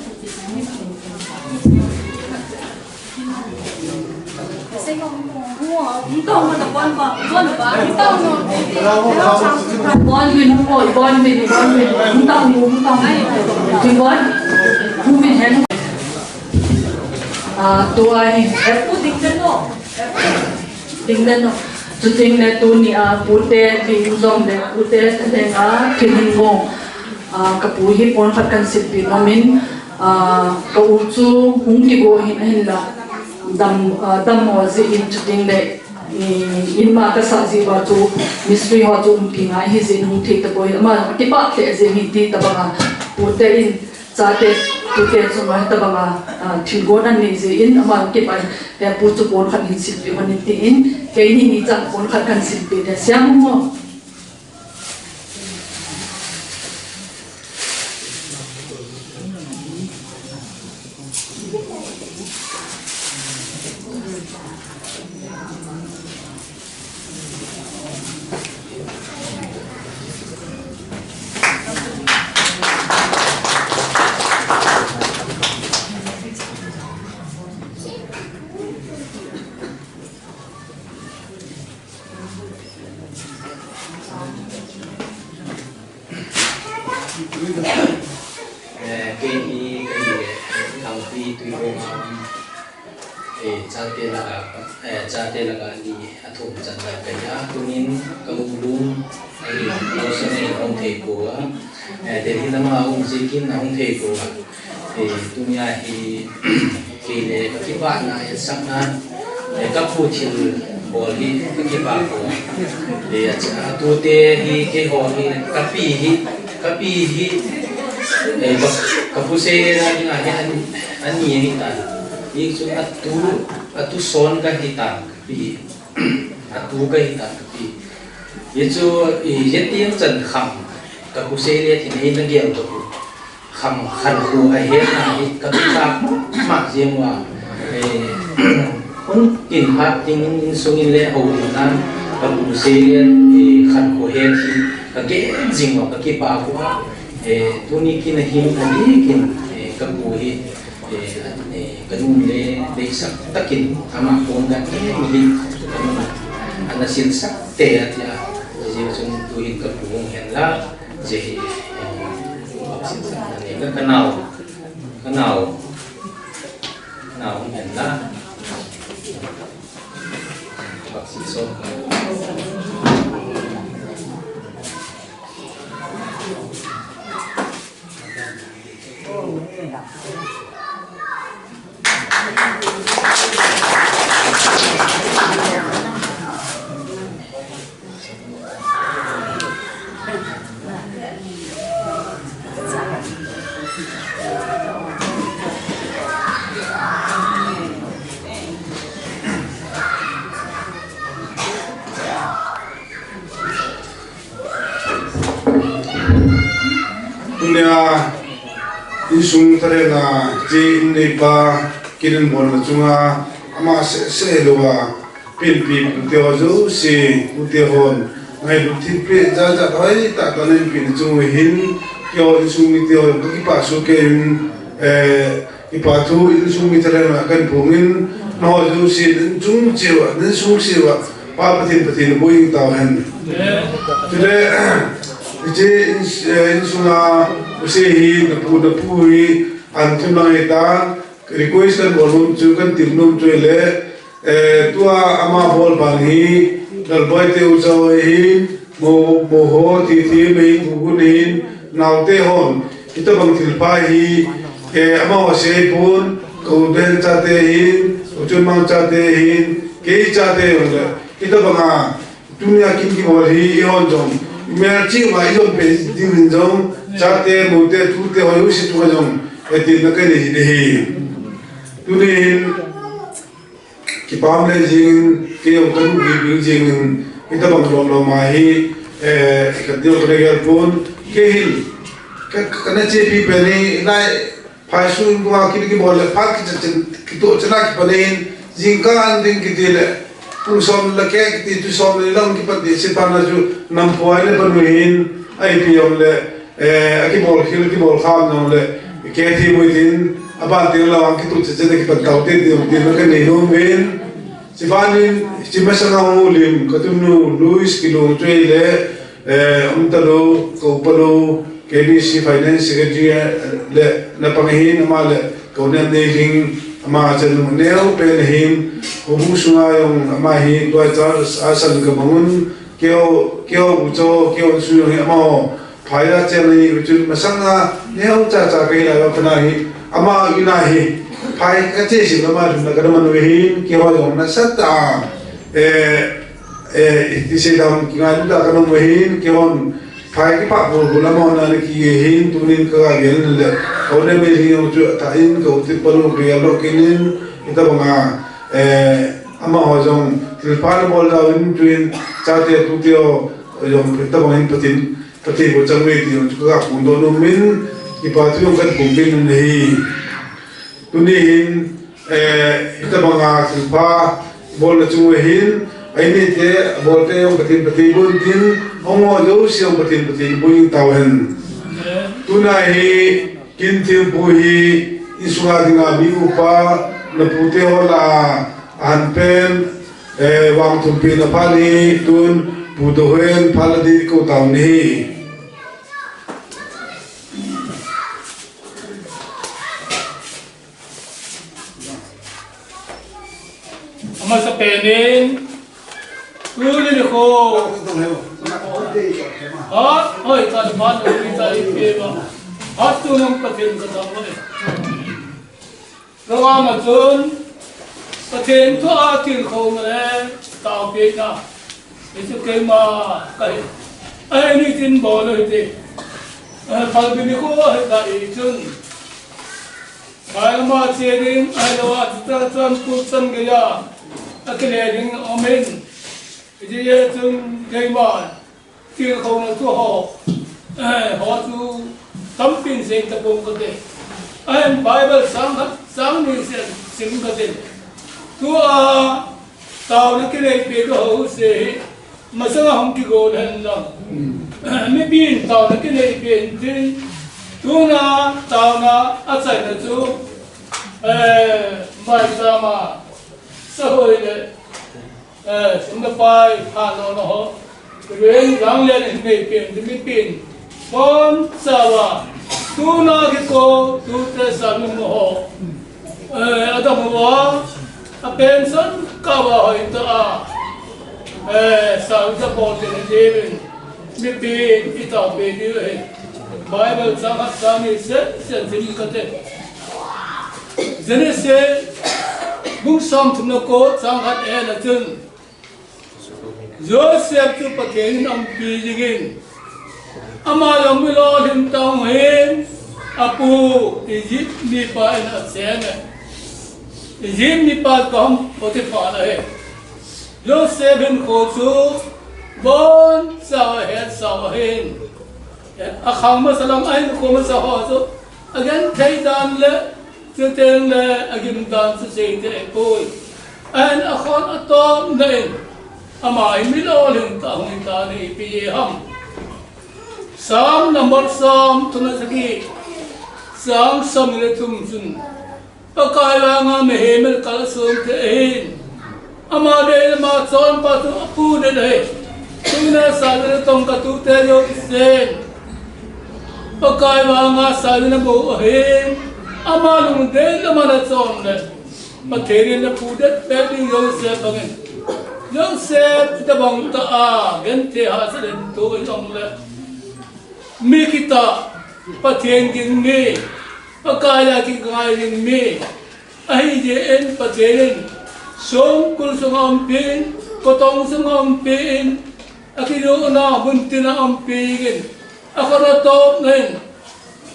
Ah, tua hi, eh, pu ding den no. Ding den no. Chuting le tuni a pute ding jong le pute thenga thil hin gong. Ah, ka pu hi pon khat kan silpeh nom in, ah, ka u chu hung kigo hin ahinla. Dam, ah, dam mo ji in chuting le, i, in ma ka sa ji uva chu mistri ho chu umpi ngai hi jin hung thei tapoi. Ama kipah lheh jeng hi ti tabanga pute in Chate, tute chunga tabanga, ah, thilgon anei jeh in, ama kipah in, eh, pu chu pon khat hin silpeh hon in tin, keini ni chan pon khat kan silpeh le siam mo. Eh, kei hi, kei hi, Thangpi Tuibong a um, eh, chate laka, eh, chate laka ni athum chan lai kei a, tunin ka hung lum, eh, Los Angeles hung thei ko a, eh, Delhi lama hung jikin hung thei ko a, eh, tunia hi, Kei le ka kipana, etsakna, eh, ka pu thil bol hi ka kipah ko. Eh, acha, atute hi keiho hi ka pi hi, ka pi hi, eh, ka, ka pu sei le na dinga hi an, ani hi ta. Hichun atu, atu son ka hi ta, ka pi. Atu ka hi ta, ka pi. Hichu, i, hiti chan kham, ka pu sei le thi nei na gel to. Kham khankho ahetna hi ka pi tak mah jeng uva. Eh, hung tin phat ding insung in le houin nan ka pu sei le, eh, khankho het hi ka gen jing uva ka kipah uva. Eh, tuni kin a hin a dikin, eh, ka pu hi, eh, eh, ka nun le deisah takin ama pon ka gen hi ka nun ana silsah te atia. Jeh chun tuhin ka pu hung hen la. Jeh hi, eh, baptism na nei ka, ka nao, ka nao, ka nao hung hen la. Baptism. Tunia insung tharena che in neipa kirin bolna chunga ama seh seh louva pinpi pute ho jouse, pute hon ngailut thilpeh jat jat hoitah tah ana hinpeh na chung uva hin, keiho insung mite ho ka kipah soh kei in, eh, Kipa thu insung mi tharena kahin phong in, nangho jouse in chung cheh uva, insung cheh uva, Pa Pathen, Pathen in boh jing tauhen. Chule, hiche in, eh, insunga use hi, napu, napu hi, ahin thim lang ahitan, request kahin bol nom chu, kahin tem nom chu ahile, Eh, tua ama bol bang hi, Lalboi te u chau ahin, mo, mo ho, ti ti mai, gu gu ahin, naote hon, hitabang thilpha hi, eh, amaho sei pon, ka u Ben chate ahin, u Chunmang chate ahin, kei chate ahin le, hitabang a, tunia kin kibol hi, eihon jong, melchih uva ijom peh ding hin jong, chate, mote, tute, hoi, u si tu jong, eh, tin na ka nei hi, nei hi. Tunin, Kipah le jing in, kei jong ka nupi bil jing in, hitabang lom lom a hi, eh, ka tiu ka le gel pon, kei hin, ka, ka na chepi pen hi, nai, phai su lua kiti kibol le, phat kicha chen, kitoh chena kipan in, jingkah an ding kiti le, pung som le keh kiti, tu som le lang kipan ti, si pan na chu, nam phuai le pan u hin, ai pi jong le, Eh, akibol khel, kibol kham jong le, kei thi boi tin, aban tin la ang kitu che che na kipan tau te ti jong tin, ka nei nom uvin. Chibanin, chimasanga hung lim, katumnu, Louis Kilung Tui le, eh, umtalo, kaupalo, K B C Finance Secretary, eh, le, napang hin, ama le, kaunem nei ding, ama chanu neo pen hin, houbu sunga jong, ama hi, tuai char, asan kabangun, keo, keo bucho, keo su jong hi, ama ho, Phai a cheng ni u chun masanga neo cha cha kahi lai va pana hi, ama ina hi, phai kache si lama lhun na kana man ve hin, keiho jong nasatah a, eh, eh, ti sei dam kingai lhun ta kana ve hin, keihon phai kipa bu bu lama na ni ki hin, tunin ka ga gel le, kaunem nei hin u chu ta in, kauti palu ke lo kinin, ita banga, eh, amaho jong, thilpha nabol da un tuin, chate tute ho, jong, ita bangin Pathen, Pathen bou chang ve ti jong chu ka phongdoh nom in, kipa thu jong ka phongdoh nom in ahi. Tuni hin, eh, hitabanga thilpha bolna chung uva hin, eini te, abolte jong Pathen, Pathen bou tin, hung ho jouse jong Pathen, Pathen bou in tao hen. Tuna hi, Kin Thingpu hi, insunga dinga mi upa, napute ho lah a, ahan pen, eh, vang thum pen apha ni, tun, pu to hen, pha la di ko tao ni. Amasa penin, tuni nikho. Ha, hoi, ka ba no ni ta i pe ba. Ha, tu nang Pathen ka ta ba. Lawang a chun, Pathen thu a tilkhouna le taopehna. Hichu keima kahi. Ahi nitin bol u hite. Phalbi nikho ahi ta i chun. Phai lama che ding, ahilou a, chuta chuan pu chan geiya, akile ding aum in. Hijeh chun keima, tilkhouna thu ho, eh, ho chu tampin sei tapong kate. Ahin Bible chang khat, chang ni sim, sim kate. Tua, Taona kinei peh ho se hi, masanga hung kigon hen lang. Mipin taona kinei peh tin, tuna taona achaina chu, eh, maichama, sahoi le, eh, sum le pai, pha lona ho. Ren lang len in nei pen, di mipin. Pon sawa. Tuna kiko, tute sa mi mo ho. Eh, adam wa. A pension ka wa hoi ta a. Eh, sa uta po te ni devin. Mipin, ita pe di he. Bible chang khat chang ni se, se sim kate. Genesis, bung som thum le ko, chang khat e na chun. Joseph chu Pathen in aumpi jingin, ama jong mi lolhing tah ahin, apu Egypt mipa in achen e. Egypt mipa chu Potiphar ahi. Joseph hinkho chu boncha ahetsa ahin. Akhang masa lang ahinkho masa ho chu agenthei dan le Chuteng le agim dan chu sei thei poi. Ahin akhon atomna in, ama hi mi lolhing tah hung ta ni ipi ham. Sam number som thum le sagi, chang som le thum chun, Pakai vanga mihem el kal sung thei ahin. Ama dei le ama chonpa chu apu dei le. Tuna sa le tong ka tute jouse. Pakai vanga sa le na bo ahin. Ama lungdei le ama na chon le. Pathen in apu det peh ding Joseph bangin. Joseph tabang tah a, genthei hahsat in tu in ong le. Mi kitah, Pathen ging mi, Pakai a kingai ging mi, ahi jeh in Pathen in, songkul sunga umpi in, kotong sunga umpi in, akijohna mun tina umpi in, akhona topna in,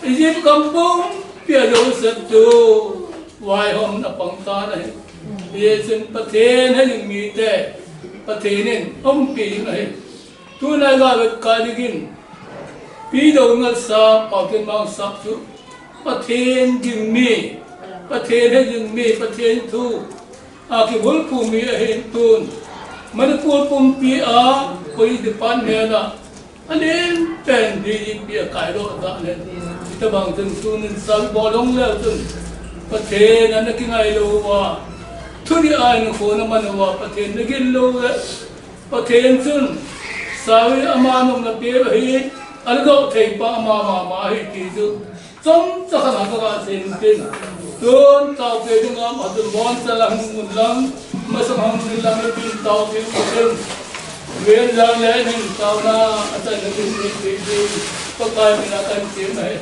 Egypt gam pumpi a Joseph chu, vaihomna pang tan ahi. Hijeh chun Pathen hei jing mite, Pathen in umpi in ahi. Tuna i ga vet kha dingin, Pi Doungel Sap, Paotin Mang Sap chu, Pathen ging mi, Pathen hei ging mi, Pathen thu a kibulphu mi ahin tun. Manipur pumpi a, Police Department a, anen pen D G P a kai lo ta nen. Hitabang chun tunin sal bol long leu chun, Pathen ana kingai lo uva. Tuni a in khona man uva Pathen nagin lou le, Pathen chun sawi ama nung na pe ahi, aldoh thei pa ama mama ahi ti chu chomcha khat a ka ga sei in tin. Tun tao pe ding am a tun bon cha lang mun lang, masang hang mun lang tin tao pe u tin. Ven lang le nin tao na a chan na tin ni ti ti. Pakai mina kan tin ahi.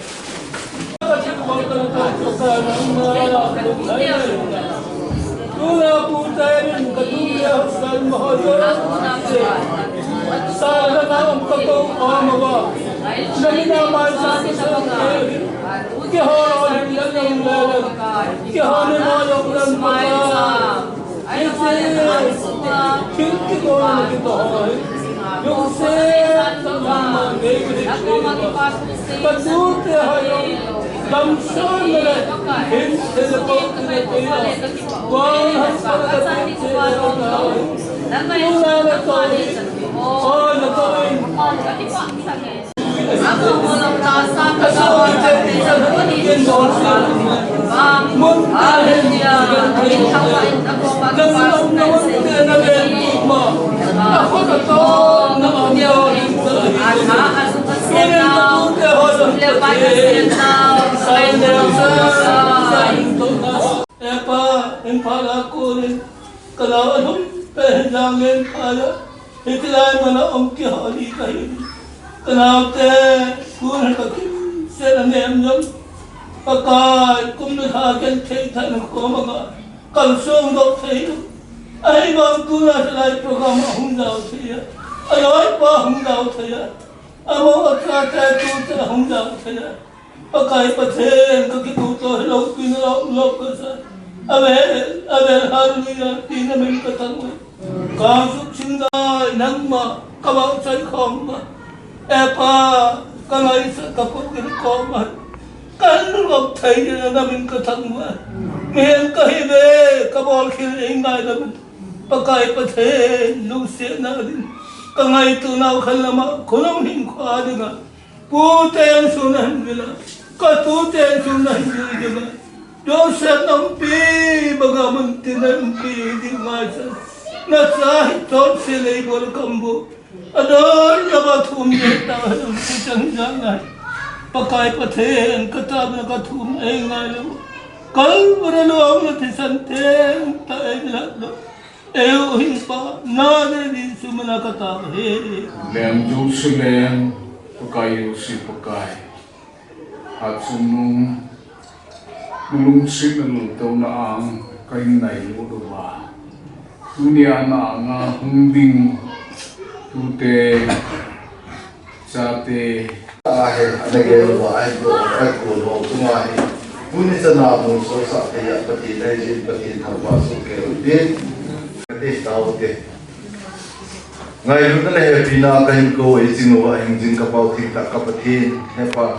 Epa, Imphal a konin, ka nao alhum pen hin lang ngen pha le, hitilai mun a um kihol hi ka hi. Ka naote, kun hi ka kimsel a nem jong, Pakai, kum ni lha ken thei tha na khom a nga, kalsong doh thei lo. Ahivang tuna hilai program a hung jao thei a, aloipa hung jao thei a, amau a chate tute hung jao thei a. Pakai Pathen, ka kituto hilou pin a lom lom ka sa. Amen, amen, hallelujah, ti na min ka thangvah. Ka suk sing dai nangma, ka vang chai khom ma. Epa, ka ngaisah ka put kin khom ma. Ka lungop thei na min ka thangvah. Mihem ka hi ve, ka bol khel ei ngai lam. Pakai Pathen, lungsetna din. Ka ngaito nau khan lama, khulum hin khua dinga. Pu Tensung na hin vila, ka tu Tensung na hin vil dinga. Joseph na umpi, banga mun tin na umpi, di ngai sa. Na sa hi ton se lei bol kambo. Adon na ba thum ye ta, hum ki chang jang ngai. Pakai Pathen, ka ta na ka thum ei ngai lo. Kalvari luang na thisan theng ta ei la lo. Eu hin pa, na de di sumana ka ta he. Lem du su lem, Pakai u si Pakai. Hat sum nung, nung si na lu to na ang, ka in nai lu do ba. Tunia na nga hung ding, tute, Chate. Ahe, ana gel uva, ahi ko, ahi ko, lo, tunga hi. Tuni chana mun so sa te ya, Pathen, ahi jin, Pathen, thangvah soh kei u te. Kati tau te. Ngailutna le hepina kahin ko, eiching uva, hingjing ka Pau thengtah ka Pathen, hepa.